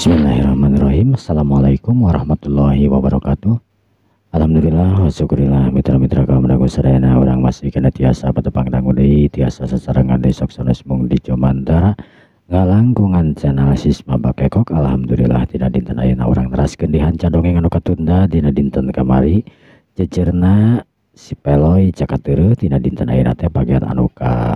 Bismillahirrahmanirrahim. Assalamualaikum warahmatullahi wabarakatuh. Alhamdulillah wa syukurillah mitra-mitra kaum dangu sadayana urang masih kena tiasa patepang dangu deui tiasa sasarengan deui sok sanes mung di Jomantara ngalangkungan channel Sisma Bakekok. Alhamdulillah dina dinten ayeuna urang teraskeun di hanca dongeng anu katunda dina dinten kamari jejerna si Peloy Cakateureuh dina dinten ayeuna teh bagian anu ka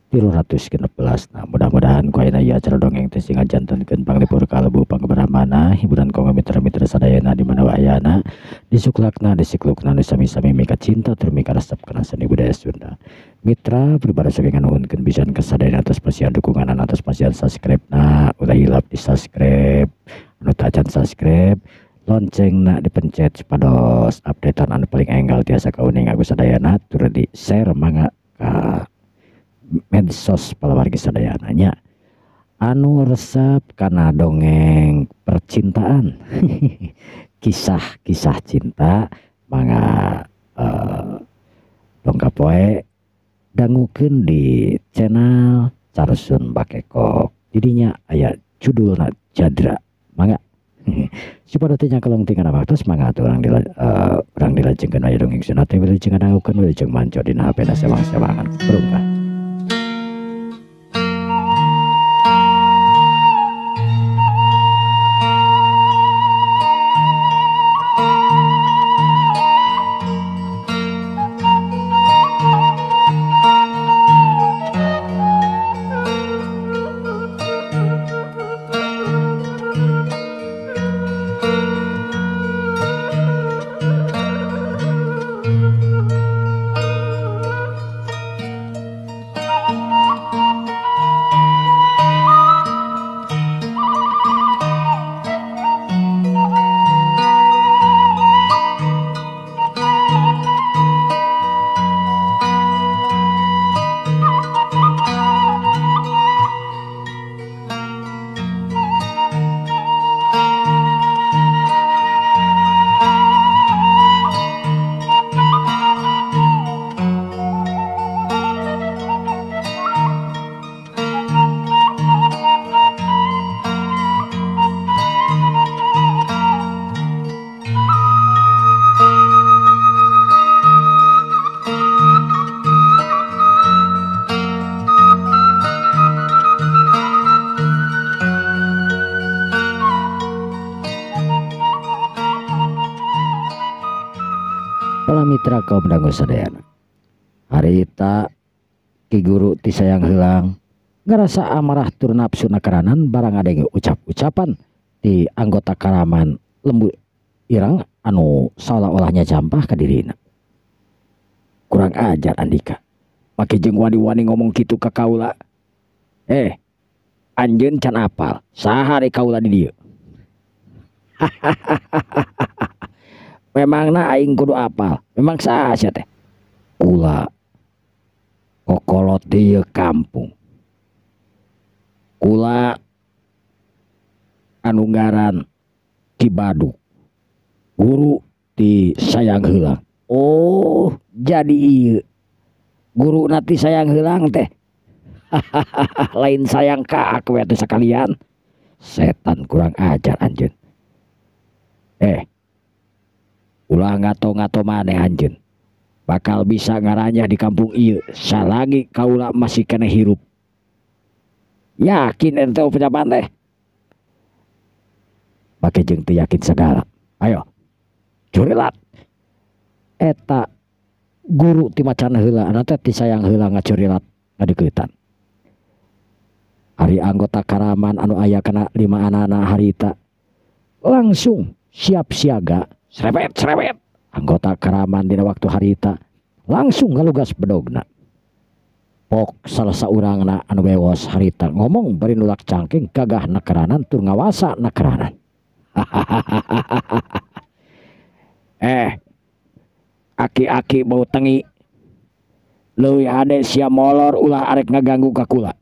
316. Nah, mudah-mudahan ku ayeuna ieu acara dongeng teh sing ngajantenkeun panglipur kalebu panggebrahmana hiburan kanggo mitra-mitra sadayana di mana wae ayana disuklakna disiklukna nu sami-sami mika cinta tur mika resep kana seni budaya Sunda. Mitra pribadi saking nganuhunkeun pisan ka sadayana atas pasihan dukunganana atas pasihan subscribe-na, ulah hilap di subscribe, anu tacan subscribe loncengna dipencet supados updatean anu paling enggal tiasa kauninga ku sadayana tur di share mangga ka medsos palawargi sadayana nya anu resep kana dongeng percintaan kisah-kisah cinta mangga dongkap poe dangukeun di channel Carsun Bakekok. Didinya aya judulna Jadra mangga supaya teh nyakelong tinggal waktu mangga atuh urang dilajengkeun aya dongeng sunat teh wilujeng ngadangukeun wilujeng manco dina HP na sewang-sewangan berungkah. Mitra kaum dangu sadayana harita Ki Guru ti sayang heulang ngarasa amarah tur nafsu nakaranan barang ngadenge ucap-ucapan ti anggota karaman lembu irang anu saolah-olahnya jampah ka dirina. Kurang ajar Andika make jeung wani-wani ngomong kitu ka kaula. Anjeun can apal saha ari kaula di dieu. Memangna aing kudu apal. Memang saha sia teh? Kula kokolot di kampung. Kula anu ngaran Ki Baduk. Guru ti Sayang Heulang. Oh, jadi ieu. Guru na ti Sayang Heulang teh. Lain sayang ka aku atuh sakalian. Setan kurang ajar anjeun. Ulah ngato-ngato maneh anjeun bakal bisa ngaranyah di kampung ieu salagi kaula masih kena hirup. Yakin ente ucapan teh? Make jeung teu yakin segala. Ayo curilat. Eta guru ti macan heula anu teh ti Sayang Heula ngacurilat ngadeuketan. Ari anggota karaman anu aya kana lima anana harita langsung siap siaga. Srebet srebet anggota karaman dina waktu harita langsung ngalugas bedogna. Pok salah saurangna anu bewos harita ngomong bari nulak cangking gagah nakeranan tur ngawasa nakeranan. Aki-aki bau tengi leuwih hade sia molor ulah arek ngaganggu ka kula.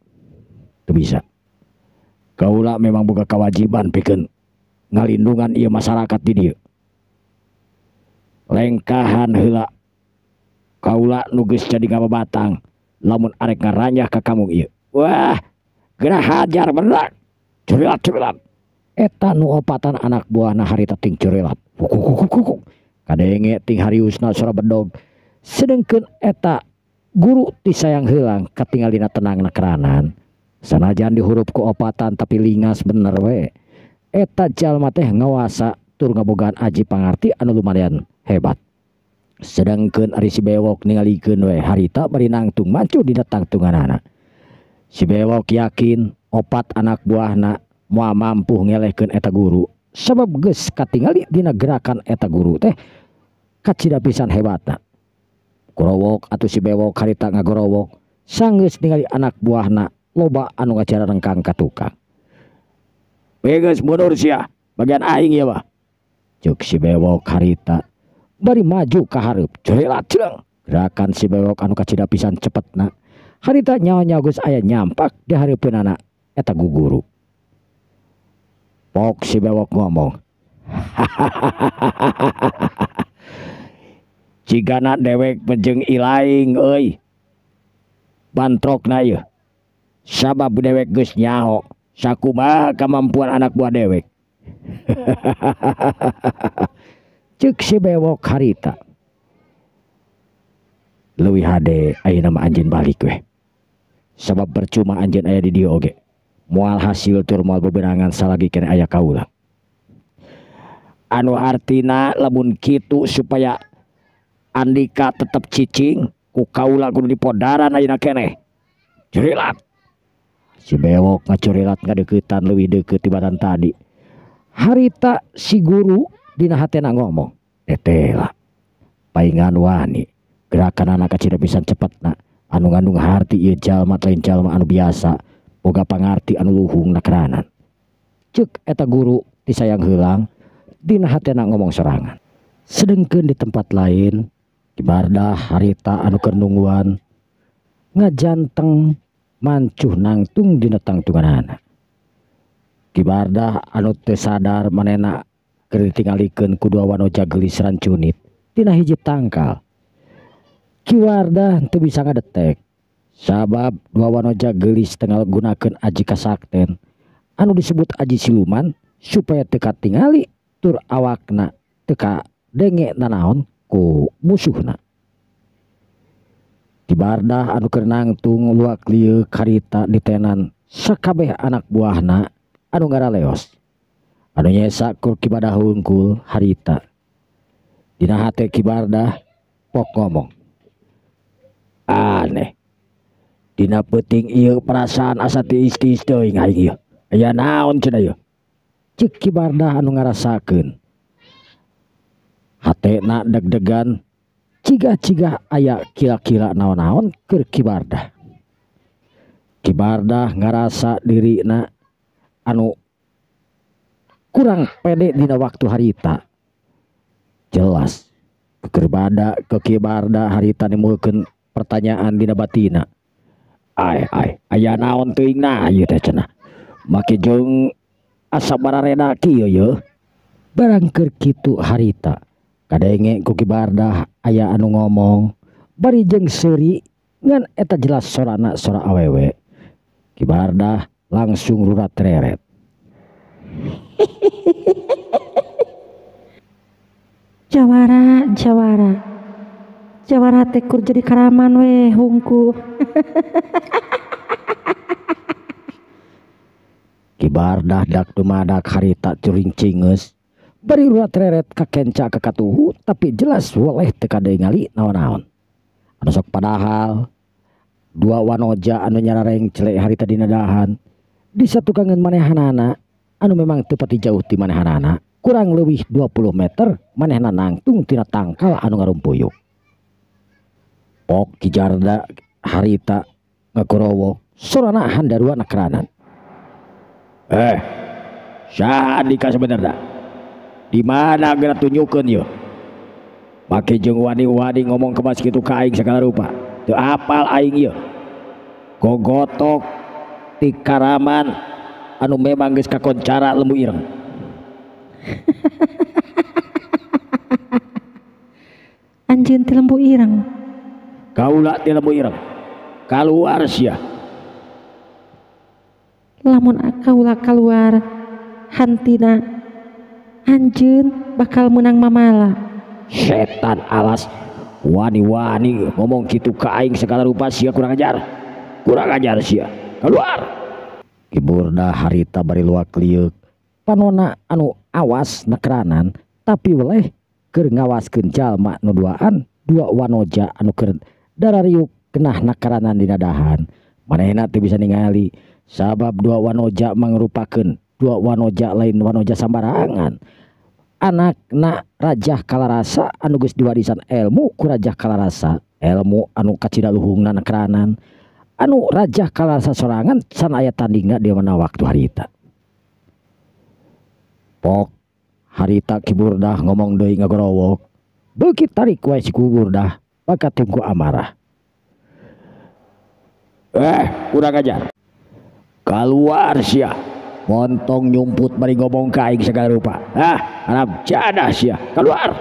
Teu bisa. Kaula memang boga kewajiban pikeun ngalindungan ieu masyarakat di dieu. Lengkahan heula kaula nu geus jadi ngababatang lamun arek ngaranjah ka kampung ieu. Wah, geura hajar bener. Curilat curilat. Eta nu opatan anak buahna harita ting curelat. Kukukukukuk. Kadenge ting hariusna sora bedog. Sedengkeun eta guru ti sayang heulang katingalina tenang na keranan. Sanajan dihurup ku opatan tapi lingas bener we. Eta jalma teh ngawasa tur ngabogaan aji pangarti anu lumayan hebat. Sedangkeun ari si bewok ningalikeun we harita bari nangtung mancu dina tangtunganana. Si bewok yakin opat anak buahna moal mampu ngelehkeun eta guru sabab geus katingali dina gerakan eta guru teh kacida pisan hebatna. Gorowok atuh si bewok harita ngagorowok sanggeus ningali anak buahna loba anu ngacararengkang ka tukang. Geus mundur sia, bagian aing ieu mah. Ceuk si bewok harita bari maju ka hareup, curelat ceung. Gerakan si bewok anu kacida pisan cepetna. Harita nyawa-nyawa geus aya nyampak di hareupeunana eta guguru. Pok si bewok ngomong. Cigana dewek jeung ilaing euy. Bantrokna ieu. Sabab dewek geus nyaho sakumaha kamampuan anak buah dewek. Ceuk si bewok harita. Leuwih hade ayeuna mah anjeun balik weh. Sabab percuma anjeun aya di dieu oge. Moal hasil tur moal bebenangan salagi keneh aya kaula. Anu artina lamun kitu supaya Andika tetep cicing ku kaula kudu dipodaran ayeuna keneh. Curilat. Si bewok ngacurilat ngadeuketan leuwih deukeut tibatan tadi. Harita si guru dina hatena ngomong, "Tetela. Paingan wani, gerakan anak kacida pisan cepetna, anu ngandung harti ieu jalma lain jalma anu biasa, boga pangarti anu luhung nakeranan." Ceuk eta guru disayang heulang dina hatena ngomong sorangan. Sedengkeun di tempat lain, Ki Bardah harita anu keur nungguan ngajanteng mancuh nangtung dina tangtunganana. Ki Bardah anu teu sadar manehna keur ditingalikeun ku dua wanoja geulis rancunit tina hiji tangkal. Ki Wardah teu bisa ngadetek sabab dua wanoja geulis teu ngagunakeun aji kasakten anu disebut aji siluman supaya teu katingali tur awakna teu kadenge nanaon ku musuhna. Ki Bardah anu keur nangtung luak lieuk harita ditenan sakabeh anak buahna anu ngaraleos. Anu nyesa kur Ki Bardah hungkul harita. Dina hate Ki Bardah pok ngomong, "Aneh. Dina peuting ieu perasaan asa tiis-tiis teuing aing ieu. Aya naon cenah ieu?" Ceuk Ki Bardah anu ngarasakeun. Hatena deg-degan cigah-cigah aya kira-kira naon-naon keur Ki Bardah. Ki Bardah ngarasa dirina anu kurang pede dina waktu harita. Jelas kekerbada ke Ki Bardah harita nimbulkeun pertanyaan dina batina. Ai ai aya naon teuing nah ieu teh cenah. Make jeung asa barareda kieu yeuh. Barang keur kitu harita kadenge ku Ki Bardah aya anu ngomong bari jeung seuri ngan eta jelas sorana sora awewe. Ki Bardah langsung rurat reret. Jawara, jawara. Jawara teh kur jadi karaman weh hungku. Ki Bardah dak dumadak harita curing cingeus. Bari rurat reret kakenca kakatuhu tapi jelas woleh teu kadengali naon-naon. Anu sok padahal dua wanoja anu nyararengcle harita dina dahan disatukangeun manehanana anu memang teu pati jauh ti manehanana kurang leuwih 20 meter manehna nangtung tina tangkal anu ngarumpuyuk. Pok Ki Jarda harita ngagorowok sorana handarua nakeranan. Eh, saha Andika sebenarnya? Di mana geura tunjukkeun yeuh? Make jeung wani-wani ngomong kemas kitu ka aing sagala rupa. Teu apal aing ieu. Gogotok ti karaman anu memang geus kakoncara Lembu Ireng. Anjeun ti Lembu Ireng. Kaula ti Lembu Ireng. Kaluar sia. Lamun kaula kaluar, hantina anjeun bakal menang mamala. Setan alas wani-wani ngomong kitu ka aing segala rupa sia kurang ajar. Kurang ajar sia. Keluar. Ki Burdah harita bari luak lieuk. Panona anu awas nekranan tapi weleh keur ngawaskeun jalma nu duaan dua wanoja anu keur darariuk kenah nakaranan dina dahan. Manehna teu bisa ningali sabab dua wanoja mangrupakeun dua wanoja lain wanoja sambarangan. Anakna Rajah Kalarasa anu geus diwarisan ilmu ku Rajah Kalarasa, ilmu anu kacida luhungna nekranan. Anu Rajah Kalarasa sorangan can aya tandingna di mana waktu harita. Pok harita Ki Burdah ngomong deui ngagorowok. Beuki tarik wae si Ki Burdah bakat tungku amarah. Kurang ajar. Keluar sia. Montong nyumput bari ngomong ka aing segala rupa. Ah, haram jadah sia. Keluar.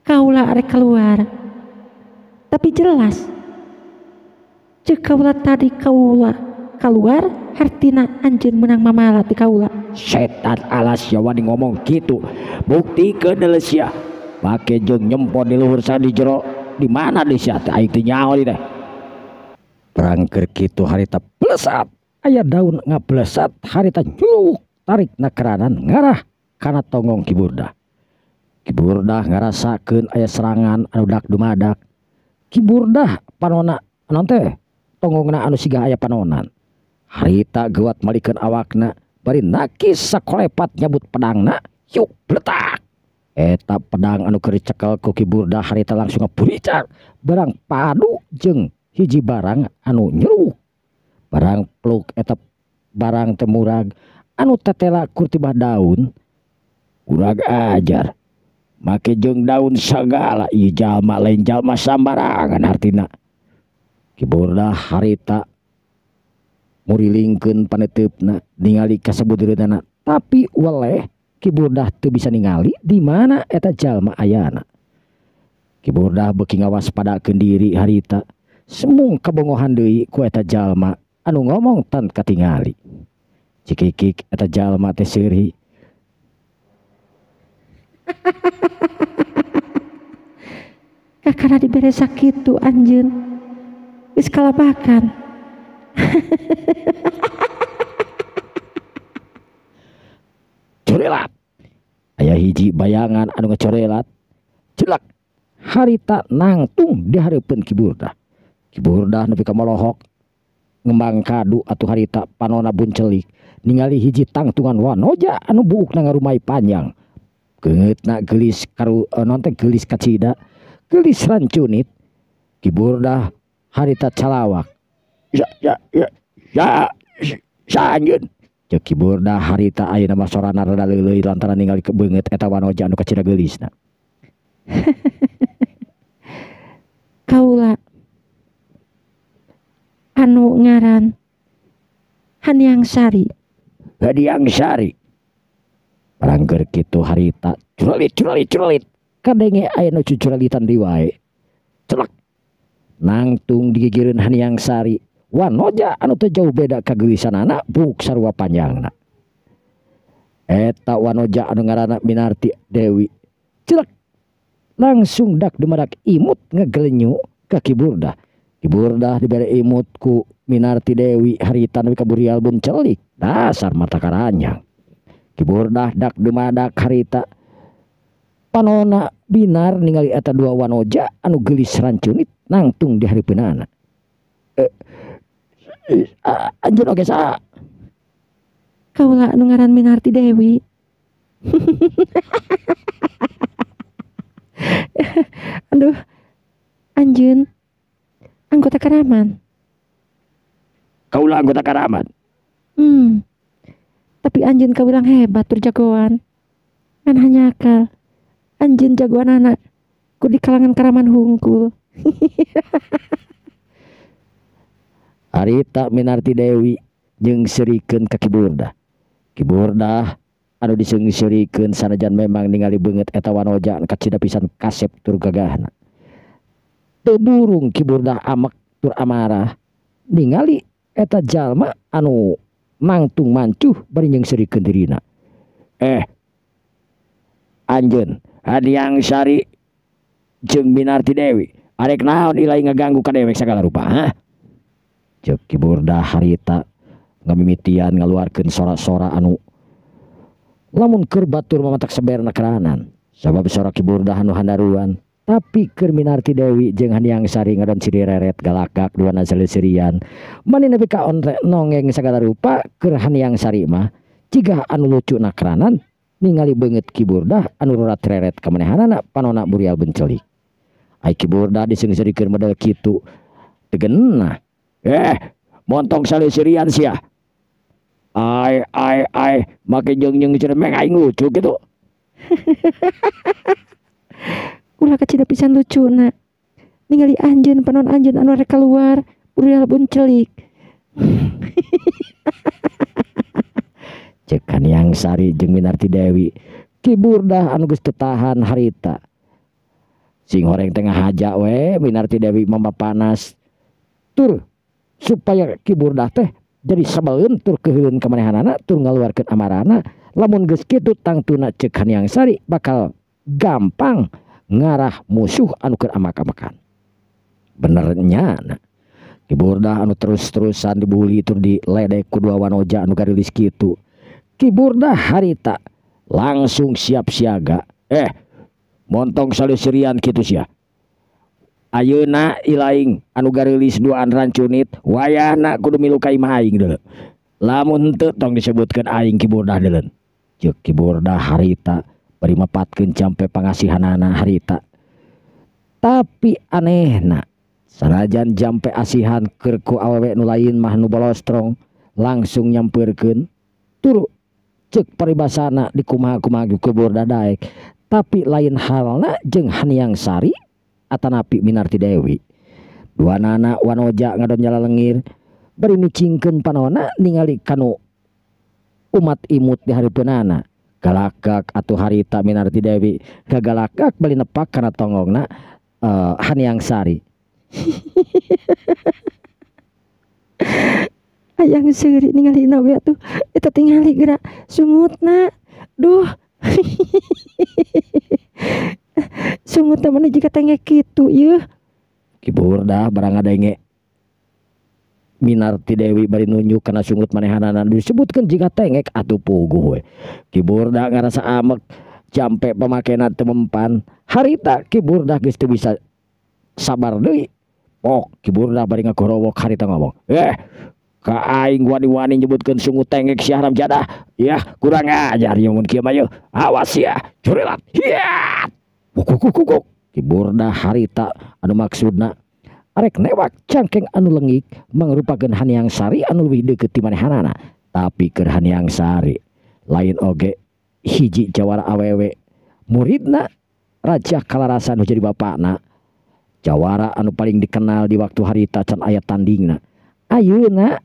Kaula arek keluar. Tapi jelas ceuk kaula tadi kaula keluar hartina anjeun menang mamala ti kaula. Setan alas sia wani ngomong kitu. Buktikeun deuleu sia. Make jeung nyempon di luhur sa di jero di mana di sia teh aing teu nyaho di teh. Perang keur kitu harita blesat aya daun ngablesat harita nyuluk tarik nakeranan ngarah kana tonggong Ki Burdah. Ki Burdah ngarasakeun aya serangan anu dak dumadak. Ki Burdah panona naon teh tonggongna anu siga aya panonan. Harita geuwat malikeun awakna bari nakis sakolepat nyabut pedangna yuk bletak. Eta pedang anu keur dicekel ku Ki Burdah harita langsung ngaburicar barang padu jeung hiji barang anu nyeruk. Barang peluk eta barang temurag anu tetela kurtibah daun. Kurang ajar make jeung daun sagala ieu jalma lain jalma sambarangan hartina. Ki Burdah harita murilingkeun paneuteup-na ningali kasabudureunana tapi weleh Ki Burdah teu bisa ningali di mana eta jalma ayana. Ki Burdah beuki ngawaspadakeun diri harita semung kabongohan deui ku eta jalma anu ngomong tan katingali. Cikikik eta jalma teh seuri. Kakara dibere sakitu anjeun geus kalabakan. Corelat. Aya hiji bayangan anu ngecorelat. Celak harita nangtung di hareupeun Ki Burdah. Ki Burdah nepi ka molohok ngembang kadu atuh harita panona buncelik ningali hiji tangtungan wanoja anu buukna ngarumai panjang. Geungeutna geulis karu non teh geulis kacida, geulis rancunit. Ki Burdah harita calawak. Ya ya ya ya ya anjeun. Ceuk Ki Burdah harita ayeuna mah sorana rada leuleuy lantaran ningali kebeungeut eta wanoja anu kacida geulisna. Kaula anu ngaran Hanyang Sari. Hanyang Sari. Barang keur kitu harita curelit curelit curelit kadenge aya nu cucurelitan deui wae. Celak nangtung digigireun Hanyang Sari. Wanoja anu teu jauh beda kageulisanana buuk sarua panjangna. Eta wanoja anu ngaranna Minarti Dewi. Celak langsung dak dumadak imut ngegelenyu ka Ki Burdah. Ki Burdah dibere imut ku Minarti Dewi harita nepi ka burial buncelik dasar mata karanyang. Ki Burdah dak dumadak harita panona binar ningali eta dua wanoja anu geulis rancunit nangtung di hareupeunana. Anjeun oge saha? Kaula anu ngaran Minarti Dewi. Aduh, anjeun anggota Karaman. Kaula anggota Karaman. Tapi anjeun kawilang hebat tur jagoan. Ngan hanya akal. Anjeun jagoan anak ku di kalangan Karaman hungkul. Harita Minarti Dewi jeung seurikeun ka Ki Burdah. Ki Burdah anu diseungseurikeun sanajan memang ningali beungeut eta wanoja kacida pisan kasep tur gagahna. Teu burung Ki Burdah amek tur amarah ningali Eta jalma anu mangtung mancuh bari nyeungseurikeun dirina. Anjeun Hanyang Sari jeung Minarti Dewi arek naon ilai ngaganggu ka dewek sagala rupa ha? Ceuk Ki Burdah harita ngamimitian ngaluarkeun sora-sora anu lamun keur batur mamatak seberna keranan sabab sora Ki Burdah anu handaruan tapi keur Minarti Dewi jeung Hanyang Sari ngadon cireret galakak duana seleuserian mani nepi ka nongeng sagala rupa keur Hanyang Sari mah ciga anu lucu nakranan ningali beungeut Ki Burdah anu rorat reret kamanehanana panona burial bencelik. Ai Ki Burdah diseungseurikeun model kitu teu geunah. Montong saleuserian sia. Ai ai ai make jeung nyeungseurmeng aing lucu kitu. Ulah kacida pisan lucuna. Ningali anjeun panon anjeun anu rek kaluar burial bencelik. Ceuk Hanyang Sari jeung Minarti Dewi Ki Burdah anu geus teu tahan harita. Sing horeng teh ngahaja we Minarti Dewi mah panas tur supaya Ki Burdah teh jadi sebeleun tur keuheuleun ka manehanana tur ngaluarkeun amarana lamun geus kitu tangtuna ceuk Hanyang Sari bakal gampang ngarah musuh anu keur amak-amakan. Bener nya na. Ki Burdah anu terus-terusan dibully tur diledek ku dua wanoja anu garilis kitu. Ki Burdah harita langsung siap siaga. Montong saleuserian kitu sia. Ayeuna ilaing anu garilis duaan rancunit wayahna kudu milu ka imah aing deuleu. Lamun henteu tong disebutkeun aing Ki Burdah deuleu. Ceuk Ki Burdah harita bari mapatkeun campe pangasihanana harita. Tapi anehna sanajan jampe asihan keur ku awewe nu lain mah nu bolostrong langsung nyampeurkeun tur ceuk paribasana dikumaha-kumaha Ki Burdah daek. Tapi lain halna jeung Hanyang Sari atanapi Minarti Dewi. Dua nana wanoja ngadon nyala lengir bari micingkeun panona ningali kanu umat imut di hareupeunana. Galakak atuh harita Minarti Dewi gagalakak bali nepak kana tonggongna Hanyang Sari. Hayang seuri ningali oge atuh eta tingali geura sungutna. Duh. Sungutna mana jiga tengek kitu yeuh. Ki Burdah barang ngadenge Minarti Dewi bari nunjuk kana sungut manehanana disebutkeun jiga tengek atuh puguh we. Ki Burdah ngarasa amek jampe pamakena teu mempan. Harita Ki Burdah geus teu bisa sabar deui. Pok Ki Burdah bari ngagorowok harita ngomong, ka aing wani-wani nyebutkeun sungut tengek sia haram jadah. Yah kurang ajar ieu mun kieu mah yeuh. Awas sia, curilat. Hiat. Kukukukuk. Ki Burdah harita anu maksudna arek newak cangkeng anu lengik mangrupakeun Hanyang Sari anu leuwih deukeut ti manehanana. Tapi keur Hanyang Sari lain oge hiji jawara awewe muridna Raja Kalarasan nu jadi bapakna. Jawara anu paling dikenal di waktu harita can aya tandingna. Ayeuna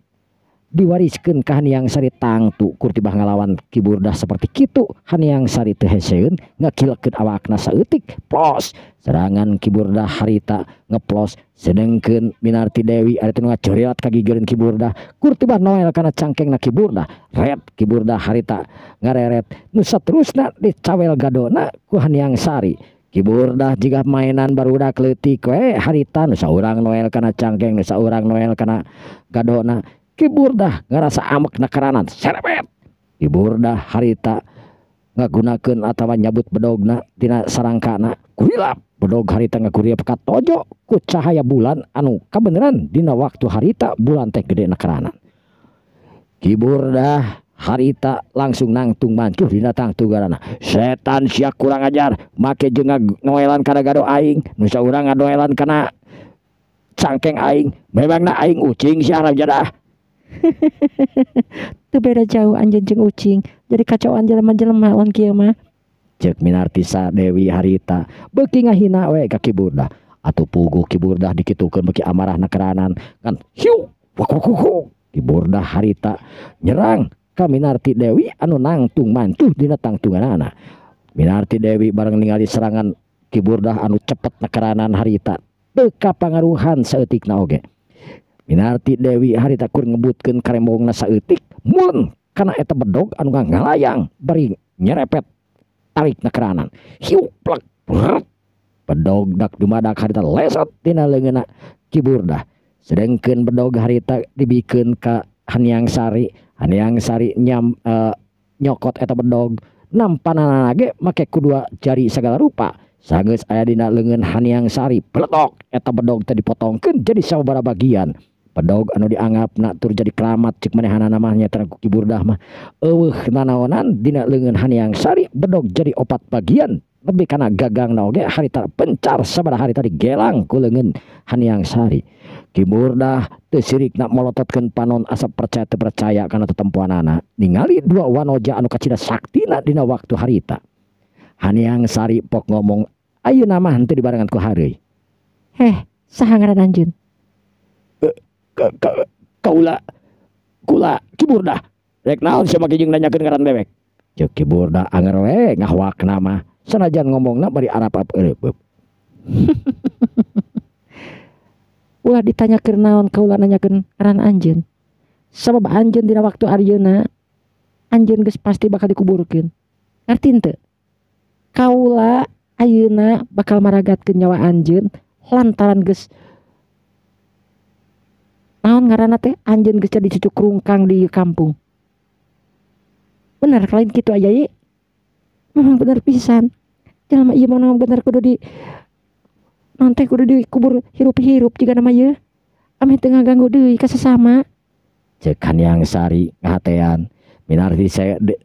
diwariskeun ka Hanyang Sari tangtu kur tibah ngalawan Ki Burdah seperti kitu. Hanyang Sari teu heseun ngakilekeun awakna saeutik plos serangan Ki Burdah harita ngeplos sedengkeun Minarti Dewi ari teu ngacuriat ka gigireun Ki Burdah kur tibah noel kana cangkengna Ki Burdah ret Ki Burdah harita ngareret nu saterusna dicawel gadona ku Hanyang Sari. Ki Burdah jiga mainan barudak leutik we harita nu saurang noel kana cangkeng nu saurang noel kana gadona. Ki Burdah ngarasa amek nakaranan serebet. Ki Burdah harita ngagunakeun atawa nyabut bedogna tina sarangkana kurilap bedog harita ngaguriap ka tojo ku cahaya bulan anu kabeneran dina waktu harita bulan teh gede nakaranan. Ki Burdah harita langsung nangtung mancuh dina tangtugarana. Setan sia kurang ajar make jeung noelan kana gado aing nu saurang ngadoelan kana cangkeng aing memangna aing ucing sia haram jadah. Teu beda jauh anjeun jeung ucing jadi kacauan jelema-jelema lawan kieu mah. Ceuk Minarti Dewi harita beuki ngahina we ka Ki Burdah. Atuh puguh Ki Burdah dikitukeun beuki amarahna keranan kan hiu wakukukuk. Ki Burdah harita nyerang ka Minarti Dewi anu nangtung mantuh dina tangtunganana. Minarti Dewi bareng ningali serangan Ki Burdah anu cepet nakeranan harita teu kapangaruhan saeutikna oge. Minarti Dewi harita kur ngebutkeun karembongna saeutik mulen kana eta bedog anu ngalayang bari nyerepet tarik na keranan. Hiuk plek brrrt. Bedog dak dumadak harita lesot tina leungeunna Ki Burdah. Sedengkeun bedog harita dibikeun ka Hanyang Sari. Hanyang Sari nyam nyokot eta bedog nampanana ge make ku dua jari sagala rupa. Sanggeus aya dina leungeun Hanyang Sari, peletok eta bedog teh dipotongkeun jadi sababaraha bagian. Bedog anu dianggapna tur jadi keramat cek manehanana mah nya ku Ki Burdah mah. Eueuh nanaonan dina leungeun Hanyang Sari bedog jadi opat bagian. Lebih kana gagangna oge harita pencar sabaraha harita digelang ku leungeun Hanyang Sari. Ki Burdah teu sirikna molototkeun panon asa percaya teu percaya kana tetempoanana. Ningali dua wanoja anu kacida saktina dina waktu harita. Hanyang Sari pok ngomong ayeuna mah henteu dibarengan ku hareuy. Heh, saha ngaran anjeun? Kaula kula Ki Burdah. Rek naon sia make jeung nanyakeun ngaran dewek? Ceuk Ki Burdah anger we ngahwakna mah. Sanajan ngomongna bari arap-arap eureupeub. Ulah ditanyakeun naon kaula nanyakeun ngaran anjeun. Sabab anjeun dina waktu ayeuna anjeun geus pasti bakal dikuburkeun. Ngarti henteu? Kaula ayeuna bakal maragatkeun nyawa anjeun lantaran geus naon ngaranna teh anjeun geus jadi cucuk rungkang di kampung. Bener lain kitu aya ye? Memang bener pisan. Jelema ieu mah bener kudu di naon teh kudu dikubur hirup-hirup jiga nama ieu. Ameh teu ngaganggu deui ka sesama. Ceuk Hanyang Sari ngahatean. Minarti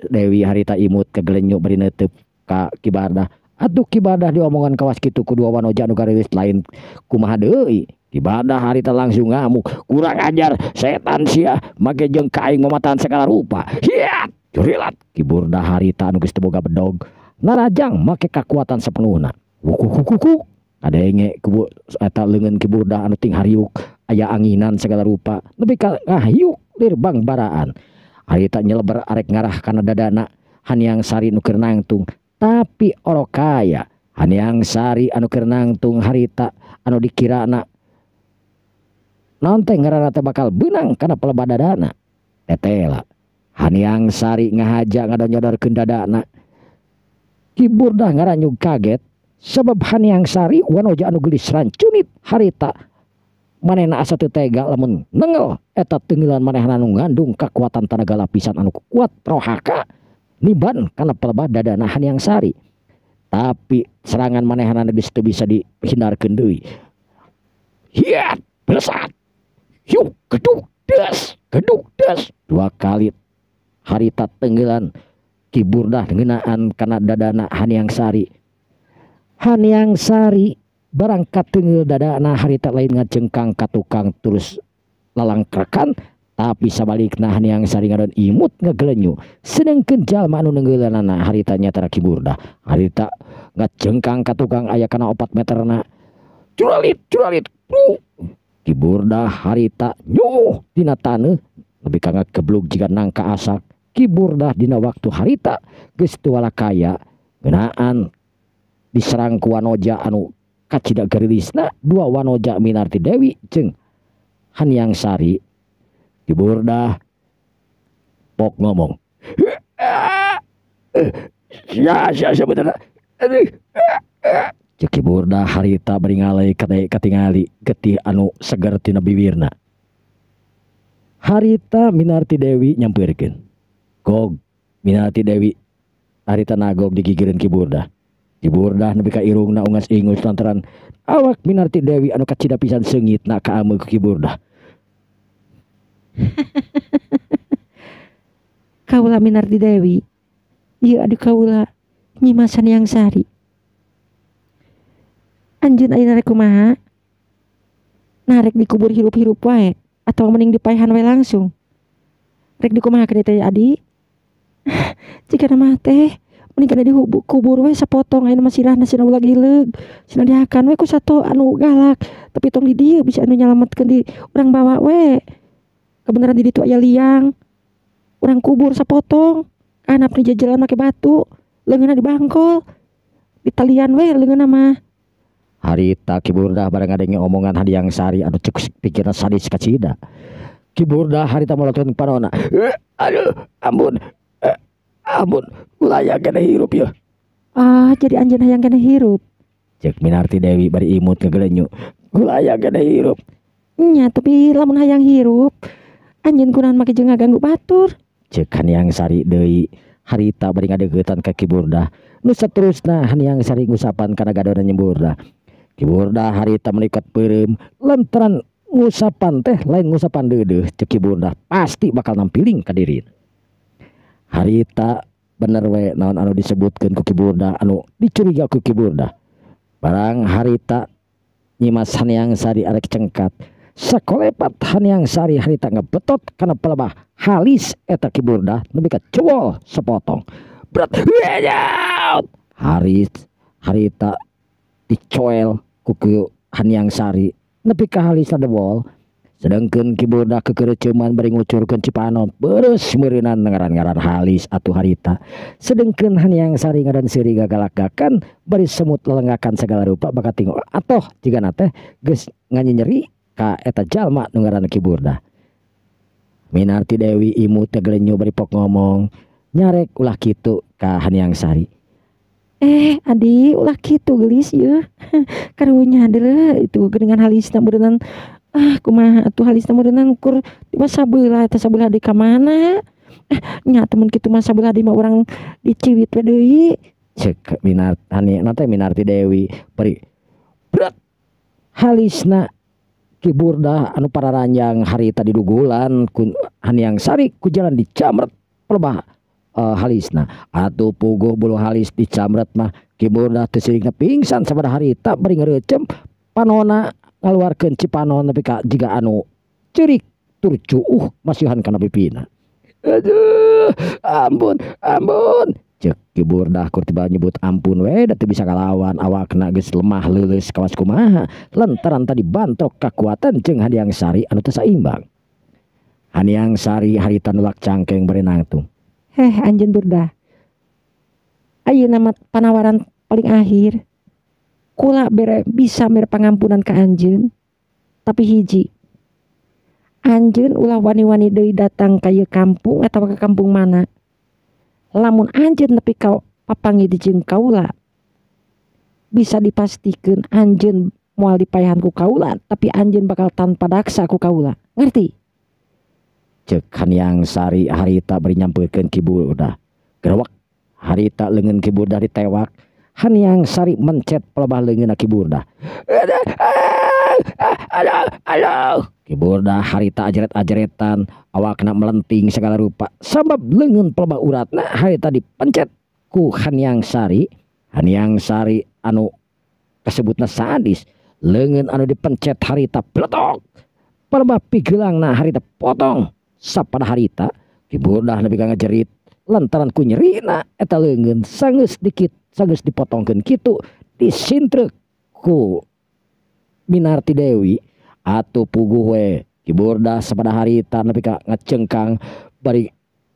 Dewi harita imut kagelenyu bari neuteub ka Ki Bardah. Atuh Ki Bardah diomongan kawas kitu ku dua wanoja anu gareulis lain kumaha deui. Ki Bardah harita langsung ngamuk. Kurang ajar setan sia make jeung ka aing mamatahan segala rupa. Hiat jurilat. Ki Burdah harita anu geus teu boga bedog narajang make kakuatan sapenuhna. Wukukukuk. Kadenge kubu eta leungeun Ki Burdah anu ting hariuk aya anginan segala rupa nepi ka ngahiuk lirbang baraan. Harita nyeleber arek ngarah kana dadana Hanyang Sari nu keur nangtung. Tapi orokaya Hanyang Sari anu keur nangtung harita anu dikirana naon teh ngaranna teh bakal beunang kana pelebah dadana. Tetela Hanyang Sari ngahaja ngadonyodorkeun dadana. Ki Burdah ngaranyug kaget sebab Hanyang Sari wanoja anu geulis rancunit harita manehna asa teu tega lamun nengel eta teungeulan manehna anu ngandung kakuatan tanaga lapisan anu kuat rohaka niban kana pelebah dadana Hanyang Sari. Tapi serangan manehna geus teu bisa dihindarkeun deui. Hiat belesat. Hiuk geduk des, geduk des. Dua kali harita tenggelan Ki Burdah ngeunaan kana dadana Hanyang Sari. Hanyang Sari barang katengeul dadana harita lain ngajengkang ka tukang terus lalangkrakan, tapi sabalikna Hanyang Sari ngadon imut ngaglenyu. Sedengkeun jalma anu neunggeulana harita nya Ki Burdah. Harita ngajengkang ka tukang aya kana 4 meterna. Curalit curalit. Ki Burdah harita nyuh dina taneuh nepi ka ngageblug jiga nangka asak. Ki Burdah dina waktu harita geus teu walakaya ngeunaan diserang ku wanoja anu kacida gerilisna dua wanoja Minarti Dewi jeung Hanyang Sari. Ki Burdah pok ngomong, "Ya sia sebenarnya." Ceuk Ki Burdah harita bari ngalai katingali getih anu seger tina bibirna. Harita Minarti Dewi nyampeurkeun. Gog Minarti Dewi harita nagog digigireun Ki Burdah. Ki Burdah nepi ka irungna ungas ingus lantaran awak Minarti Dewi anu kacida pisan seungitna kaameu ku Ki Burdah. Kaula Minarti Dewi, ieu adu kaula Nyimas Hanyang Sari. Anjeun ayeuna rek kumaha? Nah rek dikubur hirup-hirup wae atau mending dipaehan wae langsung? Rek dikumahakeun teh adi? Jika mah teh mending kana dikubur we sapotong ayeuna mah sirahna sina ulah hileug. Sina dihakan we ku sato anu galak, tapi tong di dieu bisa anu nyalametkeun di urang bawa we. Kebenaran di ditu aya liang. Urang kubur sapotong, kanap di jajalan make batu, leungeunna dibangkol. Ditalian we leungeunna mah. Harita Ki Burdah bareng ngadenge omongan Handiang Sari anu cek pikirna sadis kacida. Ki Burdah harita molotkeun panona. Aduh, ampun. Ampun, ulah aya keneh hirup yeuh. Ah, jadi anjeun hayang keneh hirup. Cek Minarti Dewi bari imut ngegelenyuk. Ulah aya keneh hirup. Nya, tapi lamun hayang hirup, anjeun kunaon make jeung ngaganggu batur. Cek Handiang Sari deui harita bari ngadeuketan ka Ki Burdah. Nu saterusna Handiang Sari ngusapan kana gadona Nyi Burdah. Ki Burdah harita menikat peureum lantaran ngusapan teh lain ngusapan deudeuh cek Ki Burdah pasti bakal nampiling ka dirina. Harita bener we naon anu disebutkeun ku Ki Burdah anu dicuriga ku Ki Burdah. Barang harita Nyimas Handiang Sari arek cengkat. Sakolepat Handiang Sari harita ngebetot kana pelebah halis eta Ki Burdah nepi ka cebol sepotong. Berat. Haris harita dicoel ku Handiang Sari nepi ka halisna debol. Sedangkeun Ki Burdah kekereuceuman bari ngucurkeun cipanon beres meureunan ngaran-ngaran halis atuh harita. Sedengkeun Handiang Sari ngadan seuri gagalak-gakan bari semut lelengakan segala rupa bakat tinggal atoh jigana teh geus nganyenyeri ka eta jalma nu ngaranna Ki Burdah. Minarti Dewi imut gelenyu bari pok ngomong nyarek ulah kitu ka Handiang Sari. Adi ulah kitu geulis yeuh. Karunya deuleu itu geuningan halisna beureunan. Ah, kumaha atuh halisna meureunan kur di mah sabelah eta sabelah di ka mana? Nya temen kitu mah sabelah di mah urang diciwit we deui. Cek Minarti teh Minarti Dewi bari berat halisna Ki Burdah anu pararanjang harita didugulan ku Handiang Sari ku jalan dicamret pelebah halisna atuh puguh bulu halis dicamret mah Ki Burdah teu siringna pingsan sabada harita bari ngareuceum panona ngaluarkeun cipanon nepi ka jiga anu ceurik tur cuuh masihan kana pipina. Aduh, ampun, ampun. Cek Ki Burdah kur tiba nyebut ampun we da teu bisa ngalawan awakna geus lemah leuleus kawas kumaha lantaran tadi bantrok kakuatan jeung Handiang Sari anu teu saimbang. Handiang Sari harita nulak cangkeng bari nangtung. Heh, anjeun Burdah. Ayeuna mah panawaran paling akhir. Kula bere bisa mere pangampunan ka anjeun. Tapi hiji, anjeun ulah wani-wani deui datang ka ieu kampung atawa ka kampung mana. Lamun anjeun nepi ka papanggih jeung kaula, bisa dipastikeun anjeun moal dipaehan ku kaula, tapi anjeun bakal tanpa daksa ku kaula. Ngerti? Cek Handiang Sari harita bari nyampeurkeun Ki Burdah. Gerewek harita leungeun Ki Burdah ditewak. Handiang Sari mencet pelebah leungeunna Ki Burdah. Aduh. Ki Burdah harita ajeret-ajeretan, awakna melenting segala rupa. Sabab leungeun pelebah uratna harita dipencet ku Handiang Sari. Handiang Sari anu kasebutna sadis, leungeun anu dipencet harita bletok. Pelebah pigeulangna harita potong. Sapada harita Ki Burdah nepi ka ngajerit lantaran ku nyerina eta leungeun sanggeus dikit sanggeus dipotongkeun kitu disintrek ku Minarti Dewi atuh puguh we Ki Burdah sapada harita nepi ka ngacengkang bari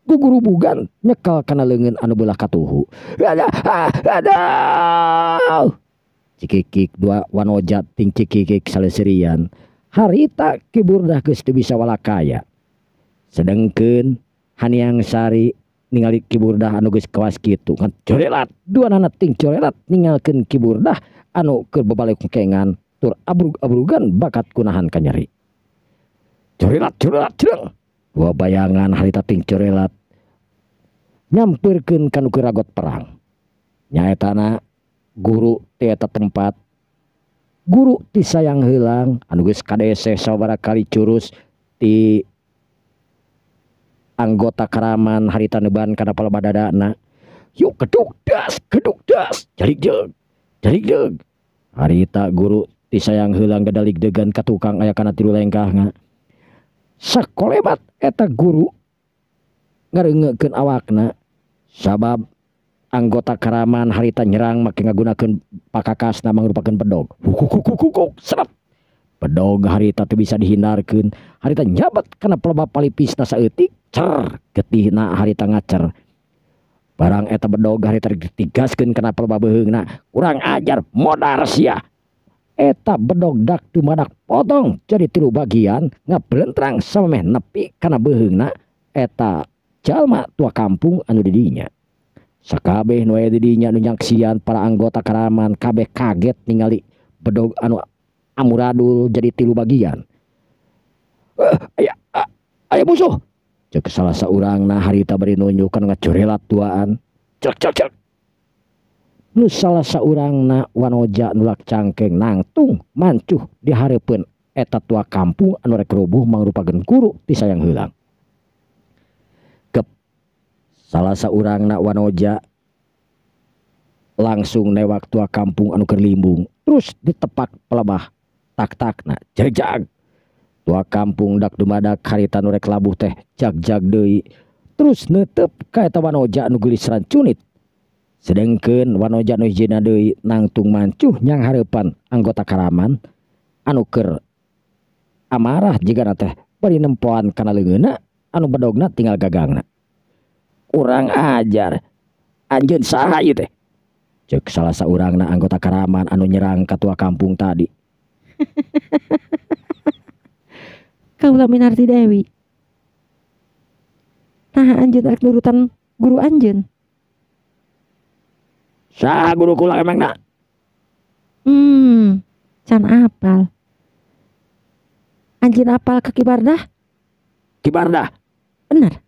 gugurubugan nyekel kana leungeun anu beulah katuhu. Aduh. Cikikik dua wanoja ting cikikik saleuserian. Harita Ki Burdah geus teu bisa walakaya. Sedengkeun Handiang Sari ningali Ki Burdah anu geus kawas kitu kan corelat duanana ting corelat ningalkeun Ki Burdah anu keur babalengkengan tur abrug-abrugan bakat kunahan kanyeri. Corelat corelat cereng dua bayangan harita ting corelat nyampeurkeun ka nu keur ragot perang. Nyaetana guru ti eta tempat, guru ti Sayang Heulang anu geus kadeseh sababaraha kali curus ti anggota karaman harita neuban kana palebah dadana. Yuk keduk das jalik jeug jalik jeug. Harita guru ti Sayang Heulang gadalig degan ka tukang aya kana tilu lengkahna. Sakolebat eta guru ngareungekeun awakna sabab anggota karaman harita nyerang make ngagunakeun pakakasna mangrupakeun bedog. Hukuk seret. Bedog harita teu bisa dihindarkeun. Harita nyabat kana pelebah palipisna saeutik, cer getihna harita ngacer. Barang eta bedog harita ditigaskeun kana pelebah beuheungna. Kurang ajar modar sia. Eta bedog dak dumadak potong jadi 3 bagian ngablentrang samemeh nepi kana beuheungna eta jalma tua kampung anu di dinya. Sakabeh nu aya di dinya nu nyaksian para anggota Karaman kabeh kaget ningali bedog anu amuradul jadi 3 bagian. Aya musuh. Cek salah saurangna harita bari nunjuk kana ngacorelat duaan. Cek cek cek. Nu salah saurangna wanoja nulak cangkeng nangtung mancuh di hareupeun eta tua kampung anu rek rubuh mangrupakeun guru ti sayang heulang. Gep. Salah saurangna wanoja langsung newak tua kampung anu keur limbung terus ditepak pelebah tak-takna jegjag. Tua kampung dak dumadak harita nu rek labuh teh jag-jag deui terus neuteup ka eta wanoja anu geulis rancunit. Sedengkeun wanoja nu hijina deui nangtung mancuh nyang hareupan anggota Karaman anu keur amarah jigana teh bari nempoan kana leungeunna anu bedogna tinggal gagangna. Kurang ajar, anjeun saha ieu teh? Ceuk salah saurangna anggota Karaman anu nyerang ka tua kampung tadi. Kaula Minarti Dewi. Nah anjeun rek nurutan guru anjeun. Saha guru kula emangna? Can apal. Anjeun apal ka Ki Bardah? Ki Bardah? Bener.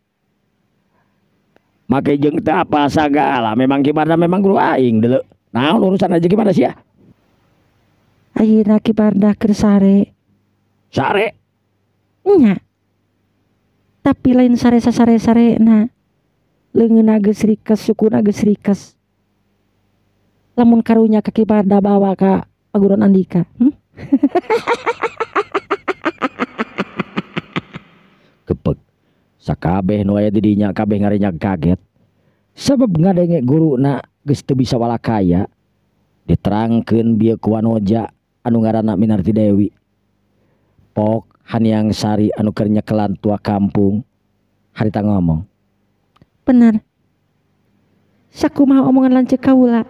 Make jeung teu apal sagala, memang Ki Bardah memang guru aing deuleu. Naon urusan aja Ki Bardah sia? Ayeuna Ki Bardah keur sare. Sare? Nya. Tapi lain sare sasare-sarena. Leungeunna geus rikes, sukuna geus rikes. Lamun karunya ka Ki Bardah bawa ka paguron Andika. Gepeg. Sakabeh nu aya di dinya kabeh ngarenyak kaget. Sabab ngadenge guruna geus teu bisa walakaya. Diterangkeun bieu ku wanoja anu ngaranna Minarti Dewi. Pok Hanyang Sari anu keur nyekelan tua kampung harita ngomong. Bener. Sakumaha omongan lanceuk kaula.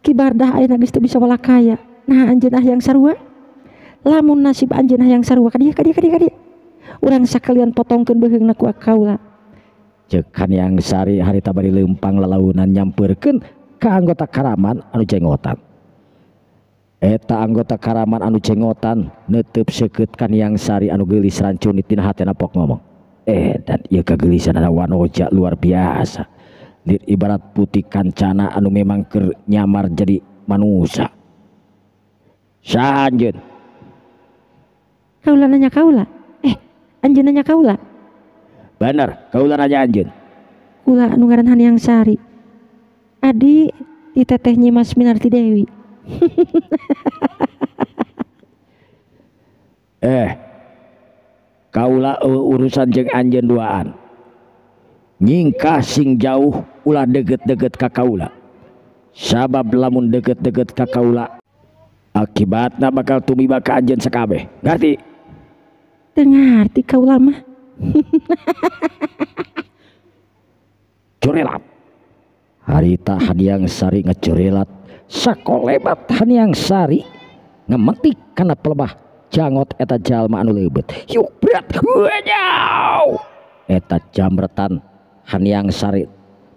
Ki Bardah ayeuna geus teu bisa walakaya. Nah anjeun hayang sarua. Lamun nasib anjeun hayang sarua ka dieu ka dieu ka dieu ka dieu. Urang sakalian potongkeun beuheungna ku kaula. Ceuk Hanyang Sari harita bari leumpang lalaunan nyampeurkeun ka anggota Karaman anu cengotan. Eta anggota Karaman anu cengotan neuteub seukeut ka Hanyang Sari anu geulis rancunit dina hatena pok ngomong. Dan ieu kageulisan wanoja luar biasa. Lir ibarat putih kancana anu memang keur nyamar jadi manusia. Saha anjeun? Kaula nanya kaula. Anjeun nanya kaula. Bener, kaula nanya anjeun. Kula anu ngaran Hanyang Sari. Adi ti teteh Nyi Mas Minarti Dewi. Kaula urusan jeung anjeun duaan. Nyingkah sing jauh ulah deket-deket ka kaula. Sabab lamun deket-deket ka kaula akibatna bakal tumiba ka anjeun sakabeh. Ngarti? Teu ngarti kaula mah. Corelat. Harita Hanyang Sari ngecorelat sakolebat Hanyang Sari ngemetik kana pelebah jangot eta jalma anu leubeut. Yuk berat heunyau. Eta jamretan Hanyang Sari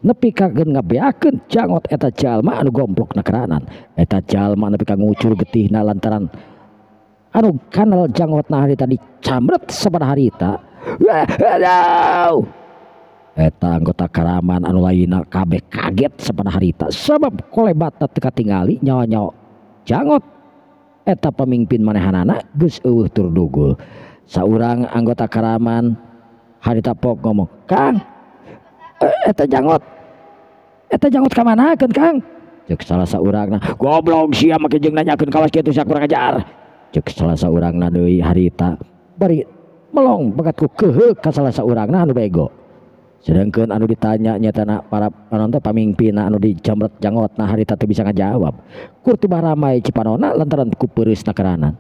nepi ka ngabeakeun jangot eta jalma anu gomplok na keranan. Eta jalma nepi ka ngucur getihna lantaran anu kanal jangotna harita dicamret sabada harita. Eta anggota Karaman anu lainna kabeh kaget sabada harita sabab kolebatna teu katingali nyawa-nyawa jangot eta pamimpin manehanana geus eueuh tur dugul. Saurang anggota Karaman harita pok ngomong, "Kang, eta jangot ka manakeun Kang?" Ceuk salah saurangna, "Goblok sia make jeung nanyakeun kawas kitu sia kurang ajar." Ceuk salah saurangna deui harita bari melong bagat ku keuheuk ka salah saurangna anu bego. Sedangkeun anu ditanya nyatana para anu teh pamimpinna anu dijamret jangotna harita teu bisa ngajawab. Kur tibah ramai cipanona lantaran ku peureusna keranan.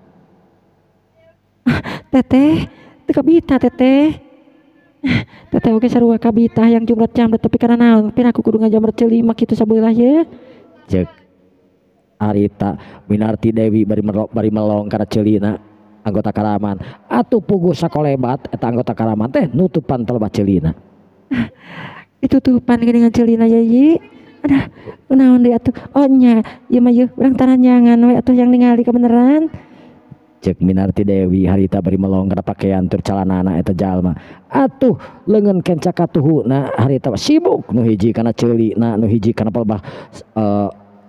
Teteh, teu kabita teteh. Teteh oge sarua kabita yang jumrat jamret tapi kana naon piraku kudu ngajamret ceuli mah kitu sabeulah ye. Ceuk Harita Minarti Dewi bari melong kana ceulina anggota Karaman atuh puguh sakolebat eta anggota Karaman teh nutupan pelebah ceulina. Ditutupan geuningan ceulina ye Yi. Aduh, kunaon deui atuh? Oh nya, ieu mah yeuh urang taranjangan we atuh yang ningali kebeneran. Cek Minarti Dewi harita bari melong kana pakaian tur calanana eta jalma. Atuh leungeun kenca katuhuna harita sibuk nu hiji kana ceulina nu hiji kana pelebah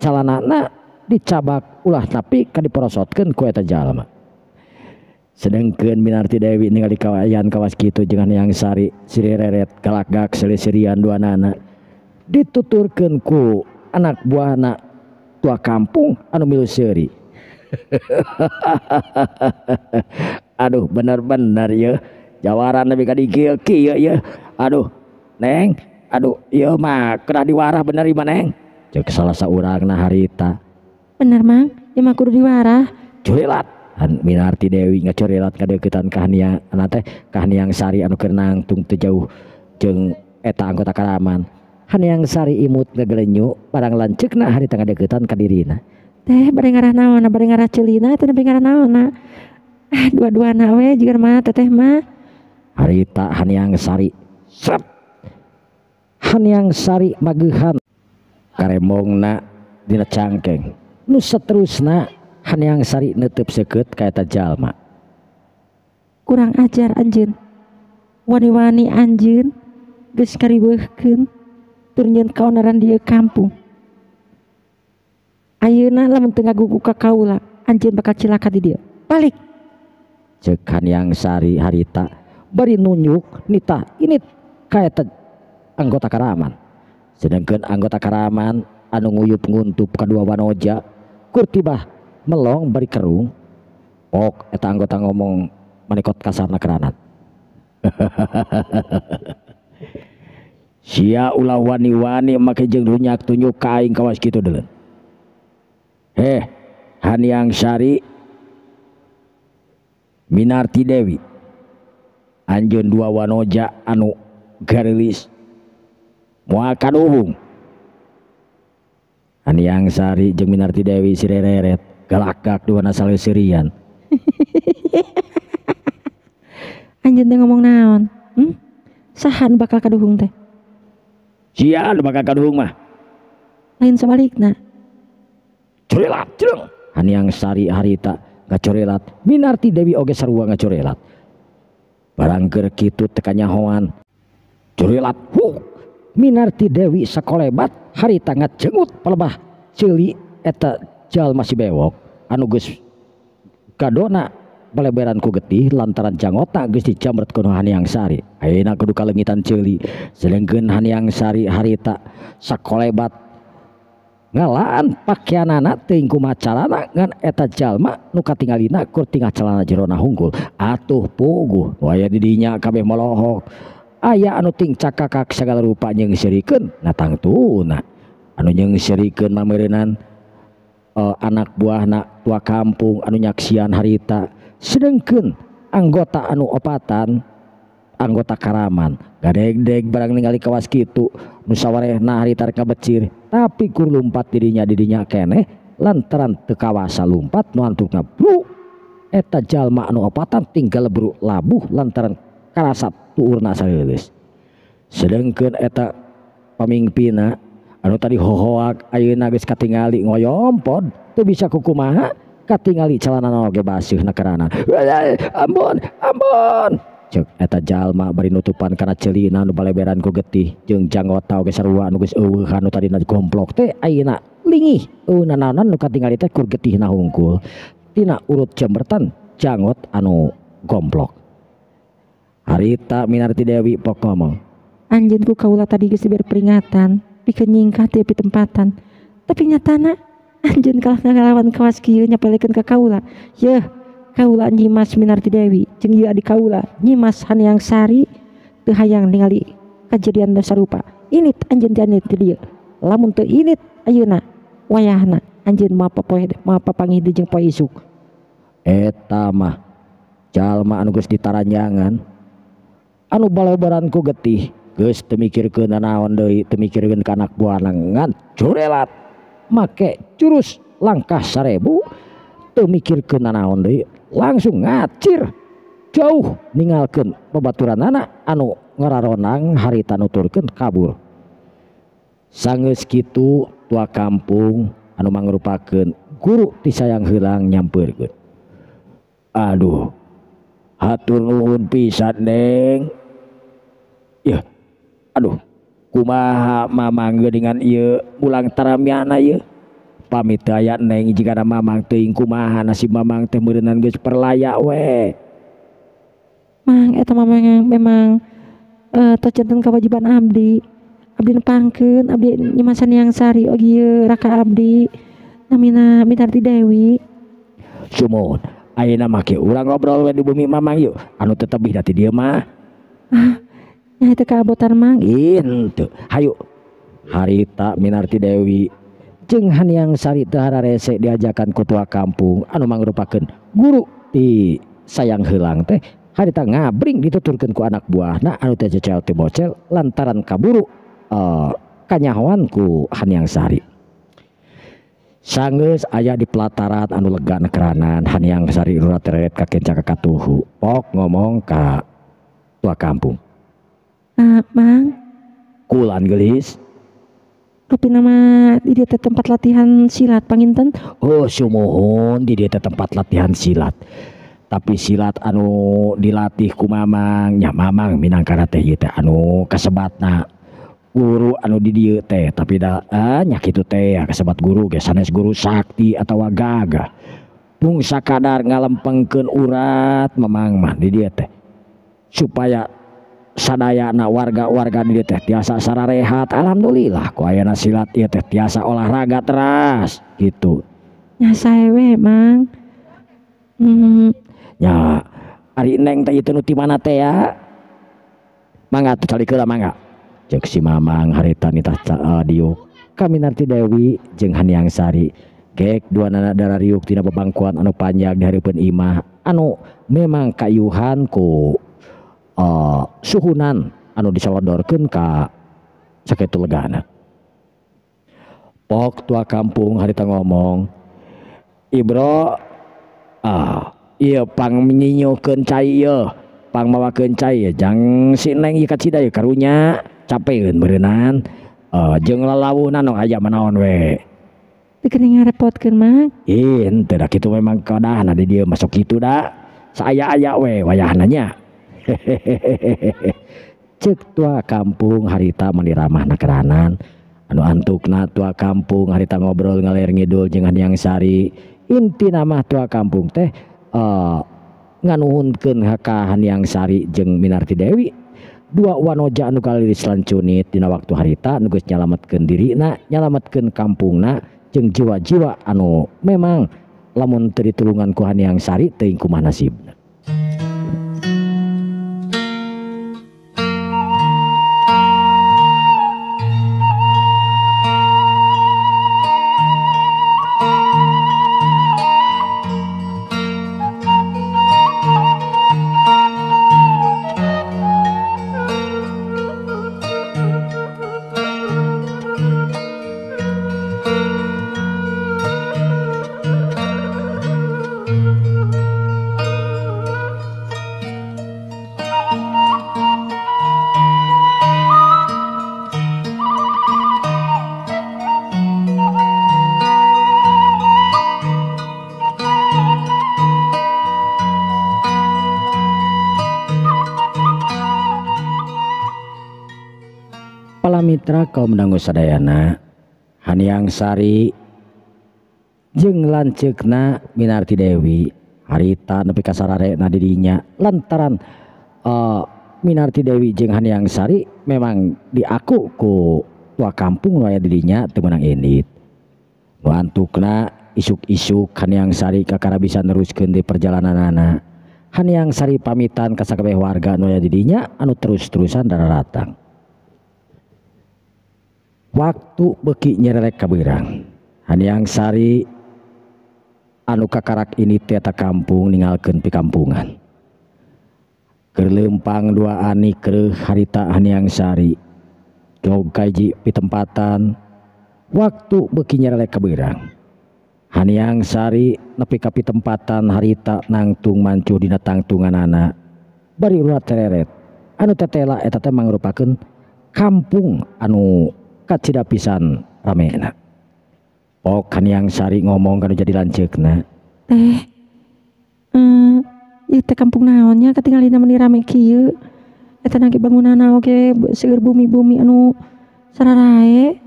calanana dicabak ulah tapi ka diporosotkeun ku eta jalma. Sedengkeun Minarti Dewi ningali kaayaan kawas kitu jeung Yang Sari sirereret galakgak selisirian duanana dituturkeun ku anak buahna tua kampung anu milu seuri. Aduh bener-bener ye jawaran nepi ka dikieu kieu ye. Aduh Neng, aduh ieu mah kedah diwarah bener ieu mah Neng. Ceuk salah saurangna harita. Bener Mang, ieu mah kudu diwarah. Curilat. Minarti Dewi ngacurilat kadeuketan ka Hania teh ka Haniang Sari anu keur nangtung teu jauh jeung eta anggota Karaman. Haniang Sari imut ngagelenyuk barang lanceukna harita ngadeuketan ka dirina. Teh bade ngarah naonna, bade ngarah ceulina teh bade ngarah naonna. Ah dua-duana we jiga mah teteh mah. Harita Haniang Sari sret. Haniang Sari mageuhan karembongna dina cangkeng. Nu saterusna Haniang Sari neuteub seukeut ka eta jalma. Kurang ajar anjeun. Wani-wani anjeun geus kariweuhkeun tur nyeun kaonaran dieu kampung. Ayeuna lamun teu ngagugu ka kaula, anjeun bakal cilaka di dieu. Balik. Ceuk Haniang Sari harita bari nunjuk nitah init ka eta anggota Karaman. Sedengkeun anggota Karaman anu nguyup nguntup kadua wanoja kur tibah melong bari kerung. Ok eta anggota ngomong manikot kasarna keranat. Sia ulah wani-wani make jeung runyak tunjuk ka aing kawas kitu deuleun. Heh, Haniang Sari Minarti Dewi anjeun dua wanoja anu garilis moal kaduhung. Haniang Sari jeung Minarti Dewi sirereret galakgak duana saleusirian. Anjeun teh ngomong naon? Saha nu bakal kaduhung teh? Sia nu bakal kaduhung mah. Lain sabalikna. Corelat jeung Haniang Sari harita ngacorelat, Minarti Dewi oge sarua ngacorelat. Barang keur kitu teh kanyahoan. Corelat huk. Minarti Dewi sakolebat harita ngacengut palebah ceuli eta jalma si bewok anu geus kadona baleberan ku getih lantaran jangota geus dijamret ku Haniang Sari. Ayeuna kudu kalengitan ceuli. Sedengkeun Haniang Sari harita sakolebat ngalaan pakaianana teuing kumaha carana ngan eta jalma nu katingalina kur tingah celana jerona hungkul. Atuh puguh nu aya di dinya kabeh molohok. Aya anu ting cakakak sagala rupa nyeungseurikeun na tangtuna. Anu nyeungseurikeun mah meureunan anak buahna tua kampung anu nyaksian harita. Sedengkeun anggota anu opatan anggota Karaman gadegdeg barang ningali kawas kitu nu sawarehna harita rek ngabecir tapi kur lumpat dirinya keneh lantaran teu kawasa lumpat nu antukna bru eta jalma anu opatan tinggal bru labuh lantaran karasat tuurna sareuleus. Sedengkeun eta pamingpina anu tadi hohoak ayeuna geus katingali ngoyompod teu bisa kukumaha katingali calanana oge baseuh na kerana. Ampun, ampun. Ceuk eta jalma bari nutupan kana ceulina nu baleberan ku getih jeung janggota oge sarua anu geus eueuh anu tadina gomplok teh ayeuna lingih eueuh nanaonan nu katingali teh kur getihna hungkul tina urut jembertan janggot anu gomplok. Harita Minarti Dewi pok ngomong, anjeun ku kaula tadi geus diberi peringatan pikeun nyingkah ti tempatan tapi nyatana anjeun kalah ngalawan kawas kieu nyapelekeun ka kaula. Yeuh, kaula Nyimas Minarti Dewi jeung ieu adi kaula Nyimas Haniang Sari teu hayang ningali kajadian nu sarupa. Init anjeun teh anit ti dieu. Lamun teu init ayeuna wayahna anjeun moal popoe moal papanggih deui jeung poe isuk. Eta mah jalma anu geus ditaranjangan anu balobaran ku getih geus teu mikirkeun nanaon deui teu mikirkeun ka anak buahna ngan curelat make jurus langkah 1000 teu mikirkeun nanaon deui langsung ngacir jauh ninggalkeun babaturanana anu ngararonang harita nuturkeun kabur. Sanggeus kitu tua kampung anu mangrupakeun guru ti Sayang Heulang nyampeurkeun. Aduh, hatur nuhun pisan Neng. Yeuh, aduh, kumaha mamang geuningan ieu mulang taramiana ieu. Pamit aya Neng jigana mamang teuing kumaha nasib mamang teh meureunnan geus perlaya we. Mang eta mah memang tos janten kewajiban abdi. Abdi nepangkeun abdi Nyimas Hanyang Sari oge ieu raka abdi namina Minarti Dewi. Sumuhun. Ayeuna mah kieu urang ngobrol we di bumi mamang yeuh anu teu tebih da ti dieu mah. Ah, nya teu kaabotan mang. Henteu. Hayu. Harita Minarti Dewi jeung Hanyang Sari teu hararese diajakan ku tua kampung anu mangrupakeun guru di Sayang Heulang teh harita ngabring dituturkeun ku anak buahna anu teh cecel teh bocel lantaran kaburu kanyahoan ku Hanyang Sari. Sanggeus aya di pelataran anu lega nekeranan Hanyang Sari urat teret ka kenca ka katuhu pok ngomong ka tua kampung. Mang kulan geulis rupina mah di dieu teh tempat latihan silat panginten. Oh sumuhun di dieu teh tempat latihan silat. Tapi silat anu dilatih ku mamang nya mamang minangkana teh ieu teh anu kasebatna guru anu di dieu teh tapi da nya kitu teh kasebat guru ge sanes guru sakti atawa gagah mung sakadar ngalempengkeun urat mamang mah di dieu teh supaya sadayana warga-warga di dieu teh tiasa sararehat. Alhamdulillah ku ayana silat ieu teh tiasa olahraga teras gitu nya sae we Mang. Nya ari Neng teh ieu nu ti mana teh ya mangga teh calik heula mangga. Cek si mamang harita nitah diuk ka Minarti Dewi jeung Hanyang Sari gek dua nana darariuk tina bebangkuan anu panjang di hareupeun imah anu memang kayuhan ku suhunan anu disolodorkeun ka sakitu legana. Pok tua kampung harita ngomong, Ibro ieu pang nyinyukeun cai ieu pang mawakeun cai jang si Neng ieu kacida ieu karunya capeun beureunan jeung lalawuhna nu aya manaon we. Teu geuning ngarepotkeun Mang. Ih henteu da kitu memang kadahna di dieu masuk kitu da saaya-aya we wayahna nya. Ceuk tua kampung harita mani ramah nakeranan anu antukna tua kampung harita ngobrol ngaler ngidul jeung Hanyang Sari. Intina mah tua kampung teh nganuhunkeun ka Hanyang Sari jeung Minarti Dewi dua wanoja anu kaliris lancunit dina waktu harita nu geus nyalametkeun dirina nyalametkeun kampungna jeung jiwa-jiwa anu memang lamun teu ditulungan ku Hanyang Sari teuing kumaha nasibna. Mitra kaum dangu sadayana Hanyang Sari jeung lanceukna Minarti Dewi harita nepi ka sararena di dinya lantaran Minarti Dewi jeung Hanyang Sari memang diaku ku tua kampung nu aya di dinya teu meunang indit. Nu antukna isuk-isuk Hanyang Sari kakara bisa neruskeun di perjalananana. Hanyang Sari pamitan ka sakabeh warga nu aya di dinya anu terus-terusan dararatang. Waktu beki nyerelek kabeurang Hanyang Sari anu kakarak ini teh eta kampung ninggalkeun pikampungan. Keur leumpang dua ani kreuh harita Hanyang Sari jog kaji pitempatan. Waktu beki nyerelek kabeurang Haniang Sari nepi ka pitempatan harita nangtung mancuh dina tangtunganana bari urat tereret anu tetela eta teh mangrupakeun kampung anu kacida pisan ramena. Pok Haniang Sari ngomong kanu jadi lanceukna. Teh, ieu teh kampung naonnya katingalina meuni rame kieu. Eta nangke bangunanna oge seueur bumi-bumi anu sararae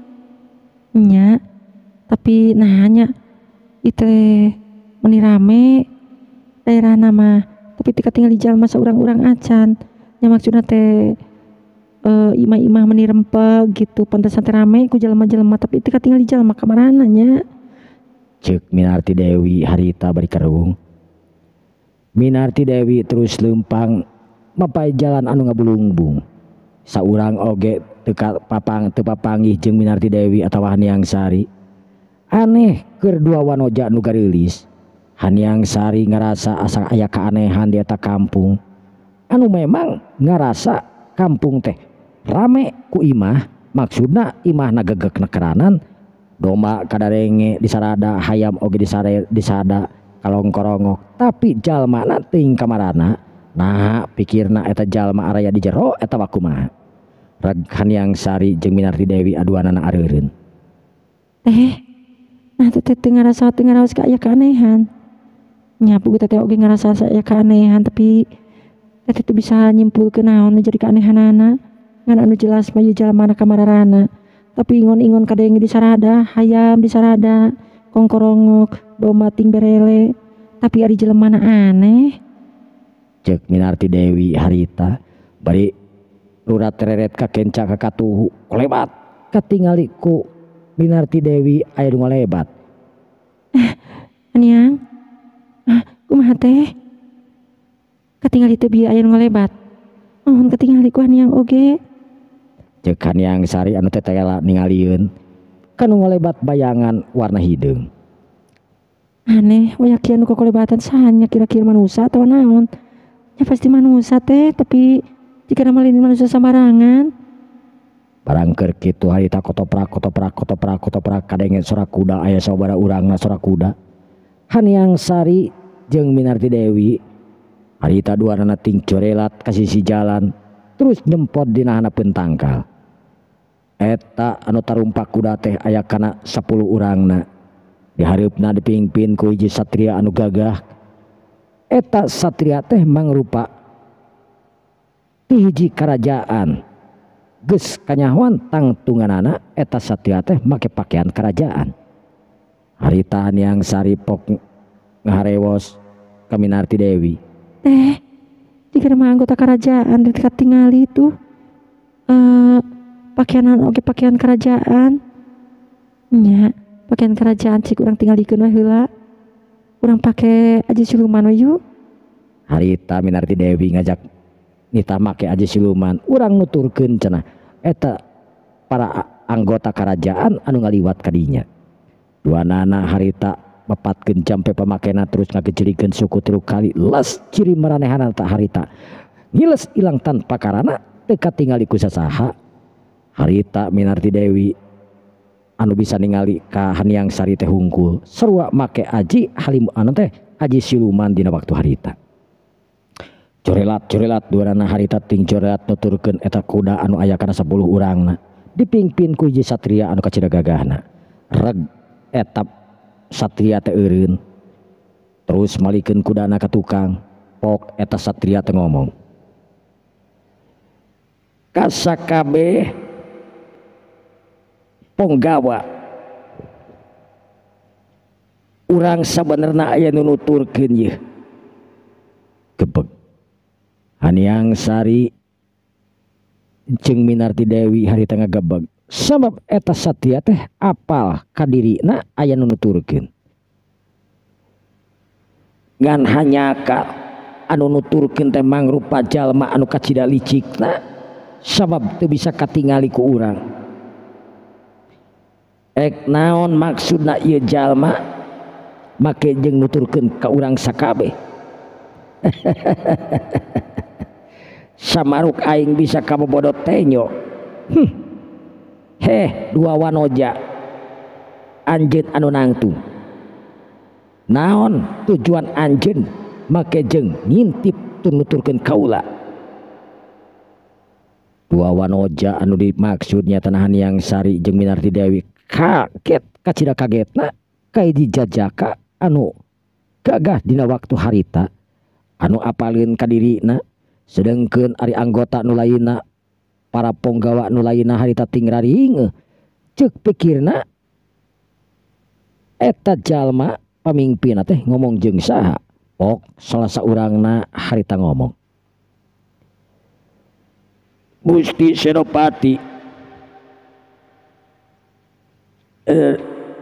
nya, tapi nanya ieu teh meuni rame daerahna mah, tapi teu katingali jalma saurang-urang acan. Nya maksudna teh imah-imah meuni rempeg gitu, pantesan teh rame ku jelema-jelema tapi teu katingali jalma kamarana nya. Ceuk Minarti Dewi harita bari kerung. Minarti Dewi terus leumpang mapai jalan anu ngabulungbung. Saurang oge teu papang teu papanggih jeung Minarti Dewi atawa Haniang Sari. Aneh keur dua wanoja nu gareulis. Haniang Sari ngarasa asa aya keanehan di eta kampung. Anu memang ngarasa kampung teh rame ku imah, maksudna imahna gegek nekeranan, domba kadarenge disarada, hayam oge disada kalongkorongok, tapi jalmana teuing kamarana. Nah, pikirna eta jalma araya di jero eta wakumaha. Reg Haniang Sari jeung Minarti Dewi aduanana areureun. Teh, nah teh teu ngarasa teu ngaraos ka aya keanehan. Nya puguh teteh oge ngarasa aya keanehan, tapi teteh teu bisa nyimpulkeun naon jadi keanehanana. Ngan anu jelas mah ieu jalmana kamarana. Tapi ingon-ingon kadenge disarada, hayam disarada, kongkorongok, domba ting berele, tapi ari jelemana aneh. Ceuk Minarti Dewi harita bari rurat reret ka kenca ka katuhu kolebat katingali ku Minarti Dewi aya nu ngalebat. Aniang, kumaha teh? Katingali teu bieu aya nu ngalebat. Mohon katingali ku Haniang oge. Ceuk Haniang Sari anu teh tela ningalieun kanu ngalebat bayangan warna hideung. Aneh, waya kieu nu kokolebatan saha kira-kira manusia atau naon? Ya pasti manusia teh, tapi jika nama lain manusia sembarangan. Barang keur kitu harita kotoprak kotoprak kotoprak kotoprak kadenge sora kuda aya sabaraha urangna sora kuda. Haniang Sari jeung Minarti Dewi harita duanana ting corelat ka sisi jalan terus nyempot dina handapeun tangkal. Eta anu tarumpak kuda teh aya kana 10 urangna. Dihareupna dipingpin ku hiji satria anu gagah. Eta satria teh mangrupa ti hiji karajaan. Geus kanyahoan tangtunganana eta satria teh make pakaian kerajaan. Harita Haniang Sari pok ngaharewos ka Minarti Dewi. Teh, jika mah anggota kerajaan teh katingali tuh pakaian oge pakaian kerajaan. Nya, pakaian kerajaan cik urang tingalikeun we heula. Urang pake aji siluman we yuk. Harita Minarti Dewi ngajak nita make aji siluman, urang nuturkeun cenah eta para anggota kerajaan anu ngaliwat kadinya. Duanana harita mepatkeun jampe pamakena terus ngagejelikeun suku 3 kali les ciri maranehanana ta harita. Ngiles ilang tanpa karana teu katingali ku sasaha. Harita Minarti Dewi anu bisa ningali ka Haniang Sari teh hungkul sarua make aji halim anu teh aji siluman dina waktu harita. Corelat corelat duanana harita ting corelat nuturkeun eta kuda anu aya kana 10 urangna dipingpin ku hiji satria anu kacida gagahna. Reg eta satria teh eureun terus malikeun kudana ka tukang. Pok eta satria teh ngomong, kasakabeh ponggawa urang sabenerna aya nu nuturkeun yeuh. Gebeg Haniang Sari jeung Minarti Dewi harita ngagebeg sabab eta satria teh apal ka dirina aya nu nuturkeun. Ngan hanyaka anu nuturkeun teh mangrupa jalma anu kacida licikna sabab teu bisa katingali ku urang. Ek naon maksudna ieu jalma make jeung nuturkeun ka urang sakabeh. Samaruk aing bisa kabobodot tenyo. Heh, dua wanoja anjeun anu nangtung. Naon tujuan anjeun make jeung ngintip tur nuturkeun kaula? Dua wanoja anu dimaksudnya tanahan yang Sari jeung Minarti Dewi kaget kacida kagetna ka hiji jajaka anu gagah dina waktu harita anu apaleun ka dirina, sedengkeun ari anggota nu lainna para ponggawa nu lainna harita tingraringeuh. Ceuk pikirna eta jalma pamingpinna teh ngomong jeung saha? Pok salah saurangna harita ngomong, Gusti Senopati,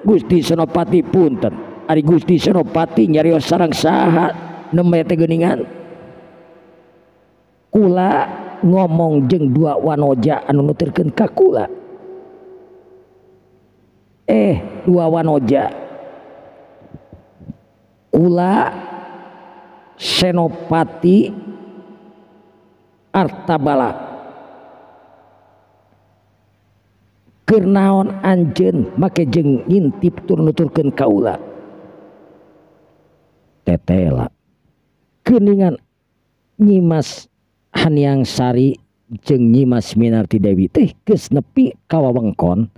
Gusti Senopati punten, ari Gusti Senopati nyarios sareng saha nembe teh geuningan? Kula ngomong jeung dua wanoja anu nuturkeun ka kula. Dua wanoja, kula Senopati Artabala, keur naon anjeun make jeung ngintip tur nuturkeun kaula? Tetela geuningan Nyimas Hanyang Sari jeung Nyimas Minarti Dewi teh geus nepi ka wewengkon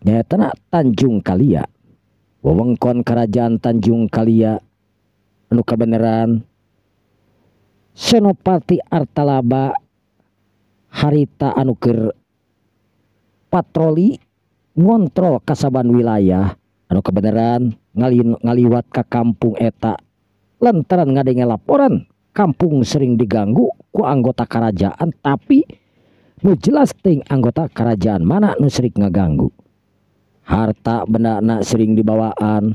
nyaetana Tanjung Kalia. Wewengkon kerajaan Tanjung Kalia anu kabeneran Senopati Artalaba harita anu keur patroli ngontrol kasaban wilayah anu kebenaran ngaliwat ka kampung eta lantaran ngadenge laporan kampung sering diganggu ku anggota kerajaan, tapi nu jelas ting anggota kerajaan mana nu sering ngaganggu, harta bendana sering dibawaan.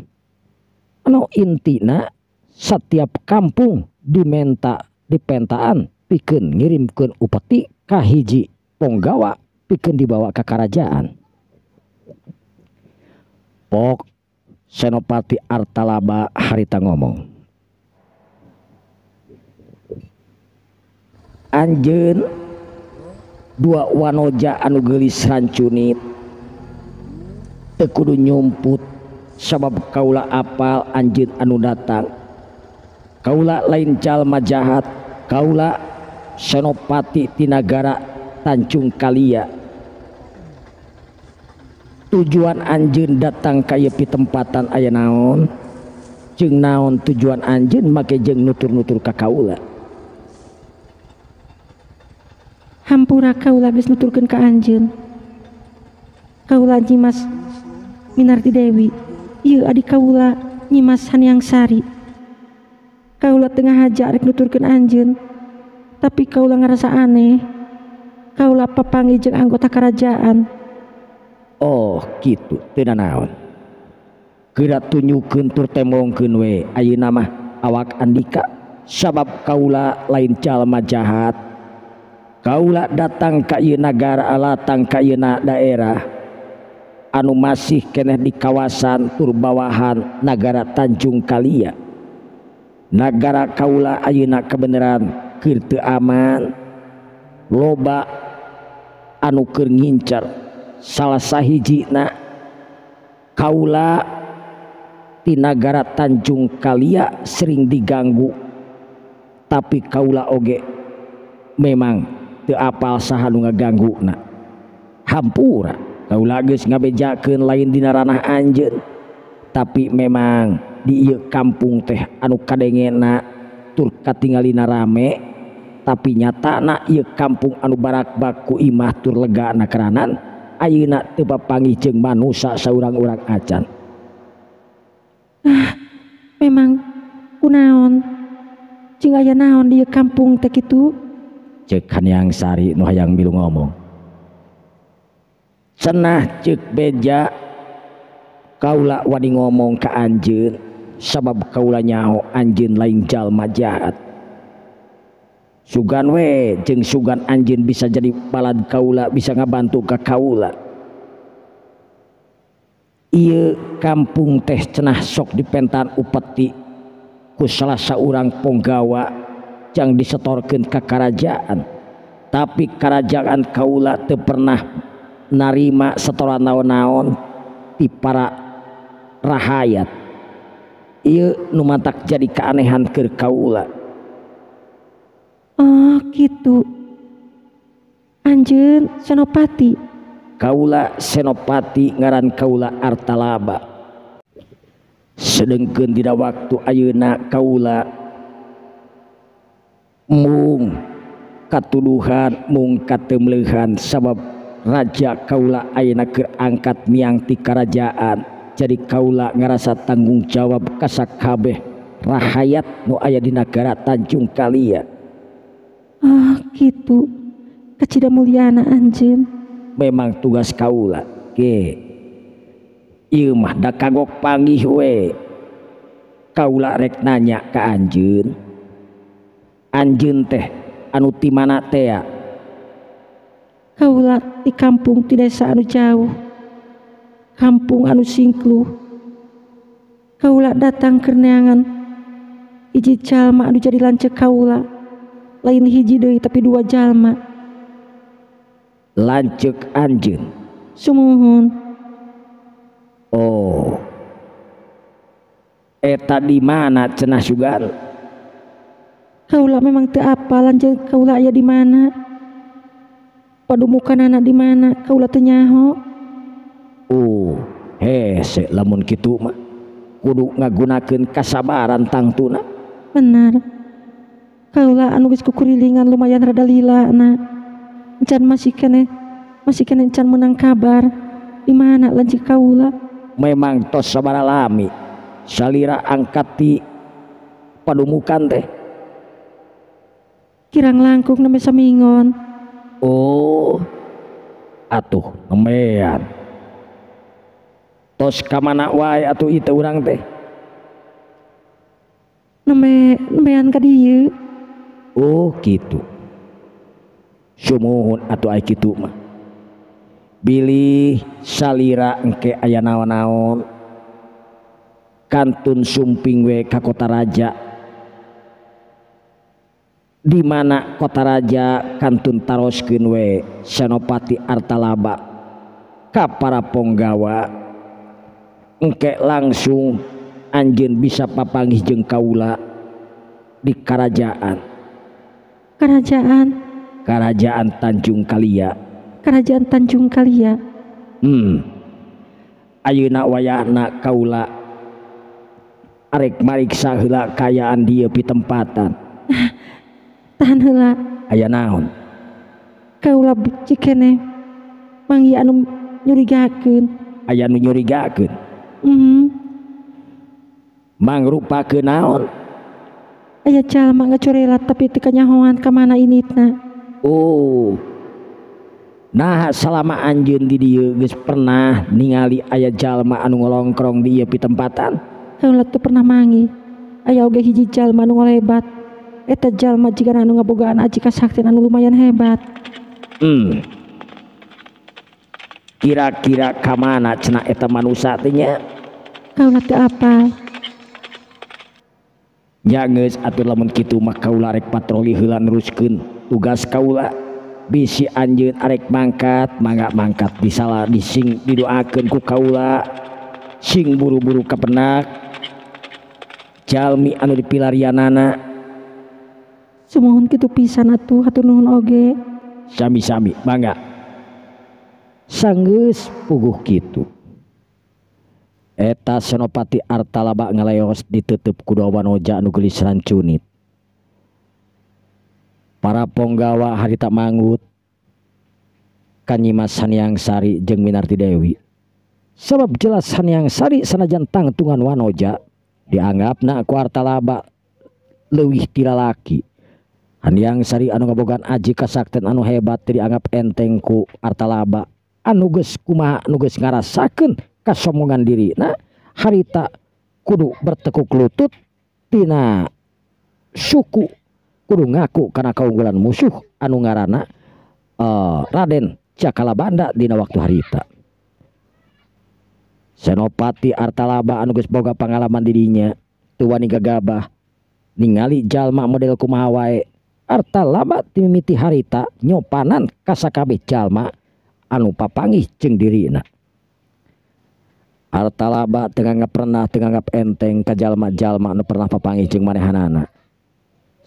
Anu intina setiap kampung dimenta dipentaan pikeun ngirimkeun upeti ka hiji ponggawa pikeun dibawa ke kerajaan. Pok Senopati Artalaba harita ngomong, anjeun dua wanoja anu geulis rancunit teu kudu nyumput sabab kaula apal anjeun anu datang. Kaula lain jalma jahat, kaula Senopati ti nagara Tanjung Kalia. Tujuan anjeun datang ka ieu pitempatan aya naon? Jeung naon tujuan anjeun make jeung nutur-nutur ka kaula? Hampura kaula geus nuturkeun ka anjeun. Kaula Nyimas Minarti Dewi, ieu adi kaula Nyimas Hanyang Sari. Kaula tengah haja rek nuturkeun anjeun, tapi kaula ngarasa aneh. Kaula papanggih jeung anggota kerajaan. Oh kitu, teu nanaon. Geura tunjukkeun tur tembongkeun we ayeuna mah awak andika, sabab kaula lain jalma jahat. Kaula datang ka ieu nagara, latang ka ieu daerah anu masih keneh di kawasan tur bawahan nagara Tanjung Kalia. Nagara kaula ayeuna kebenaran keur teu aman, loba anu keur ngincar. Salah sahijina kaula ti nagara Tanjung Kalia sering diganggu, tapi kaula oge memang teu apal saha nu ngagangguna. Hampura kaula geus ngabejakeun lain dina ranah anjeun, tapi memang di ieu kampung teh anu kadengena tur katingalina rame, tapi nyatana ieu kampung anu barakbak ku imah tur legana keranan ayeuna teu papanggih jeung manusa saurang-urang acan. Ah, memang kunaon jeung aya naon di ieu kampung teh kitu? Ceuk Hanyang Sari nu hayang milu ngomong. Cenah ceuk beja kaula wani ngomong ka anjeun sabab kaula nyaho anjeun lain jalma jahat. Sugan we jeung sugan anjeun bisa jadi balad kaula, bisa ngabantu ka kaula. Ieu kampung teh cenah sok dipentaan upeti ku salah saurang ponggawa jang disetorkeun ka karajaan, tapi karajaan kaula teu pernah narima setoran naon-naon ti para rahayat. Ieu nu matak jadi keanehan keur kaula. Oh gitu. Anjeun Senopati. Kaula Senopati ngaran kaula Artalaba. Sedengkeun dina waktu ayeuna kaula mung katuduhan mung katemleuhan sabab raja kaula ayeuna keur angkat miang ti karajaan. Jadi kaula ngarasa tanggung jawab ka sakabeh rahayat nu aya di nagara Tanjung Kalia. Ah gitu. Kacida mulyana anjeun. Memang tugas kaula ge. Ieu mah da kagok panggih we. Kaula rek nanya ka anjeun. Anjeun teh anu ti mana teh? Kaula di kampung ti desa anu jauh. Kampung anu singkluh. Kaula datang keur neangan hiji jalma anu jadi lanceuk kaula. Lain hiji deui tapi dua jalma. Lanceuk anjeun. Sumuhun. Oh. Eta di mana cenah sugan? Kaula memang teu apal lanceuk kaula aya di mana. Padumukanana di mana kaula teu nyaho. Oh, hese lamun kitu mah kudu ngagunakeun kasabaran tangtuna. Benar. Kaula anu geus kukurilingan lumayan rada lila na. Encan masih keneh encan menang kabar di mana lanceuk kaula. Memang tos sabaraha lami salira angkat ti padumukan teh. Kirang langkung nembe samingon. Oh, atuh nembean. Tos ka mana wae atuh ieu urang teh? Nembean ka dieu. Oh kitu. Sumuhun atuh ai kitu mah. Bilih salira engke aya naon-naon kantun sumping we ka kota raja. Di mana kota raja kantun taroskeun we Senopati Artalaba ka para ponggawa. Engke langsung anjeun bisa papanggih jeung kaula di kerajaan. Kerajaan? Kerajaan Tanjung Kalia. Kerajaan Tanjung Kalia. Ayeuna wayahna kaula arek mariksa heula kaayaan dieu pitempatan. Tahan heula. Aya naon? Kaula cikene manggih anu nyurigakeun. Aya nu nyurigakeun. Mangrupakeun naon? Aya jalma ngacorelat tapi teu kanyahoan ka mana initna. Oh. Nah salama anjeun di dieu geus pernah ningali aya jalma anu ngolongkrong di ieu pitempatan? Kaula teu pernah manggih. Aya oge hiji jalma anu ngolebat. Eta jalma jigana anu ngabogaan aji kasaktian anu lumayan hebat. Kira-kira ka mana cenah eta manusa teh nya? Kaula teu apal. Nya geus atuh lamun kitu mah kaula rek patroli heula neruskeun tugas kaula. Bisi anjeun arek mangkat, mangga mangkat disalah dising didoakeun ku kaula. Sing buru-buru kapenak jalmi anu dipilarianana. Sumuhun kitu pisan atuh, hatur nuhun oge. Sami-sami, mangga. Sanggeus puguh kitu. Eta Senopati Artalaba ngaleos ditutup ku dua wanoja anu geulis rancunit. Para ponggawa harita manggut ka Nyimas Hanyang Sari jeung Minarti Dewi. Sabab jelas Hanyang Sari sanajan tangtungan wanoja dianggapna ku Artalaba leuwih ti lalaki. Hanyang Sari anu ngabogaan aji kasakten anu hebat teu dianggap enteng ku Artalaba anu geus kumaha anu geus ngarasakeun kasombongan dirina harita kudu bertekuk lutut tina suku kudu ngaku karena kaunggulan musuh anu ngaranna Raden Cakalabanda dina waktu harita. Senopati Artalaba anu geus boga pangalaman dirinya teu wani gagabah ningali jalma model kumaha wae. Artalaba timimiti harita nyopanan ka sakabeh jalma anu papanggih jeung dirina. Artalaba teu nganggap rendah, teu nganggap enteng ka jalma-jalma anu pernah papanggih jeung manehanana.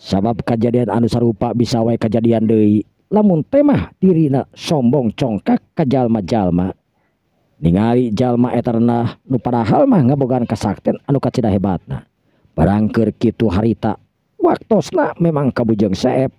Sabab kajadian anu sarupa bisa wae kajadian deui lamun teh mah dirina sombong congkak ka jalma-jalma. Ningali jalma eta rendah nu padahal mah ngabogaan kasakten anu kacida hebatna. Barang keur kitu harita waktosna memang kabujeng seep.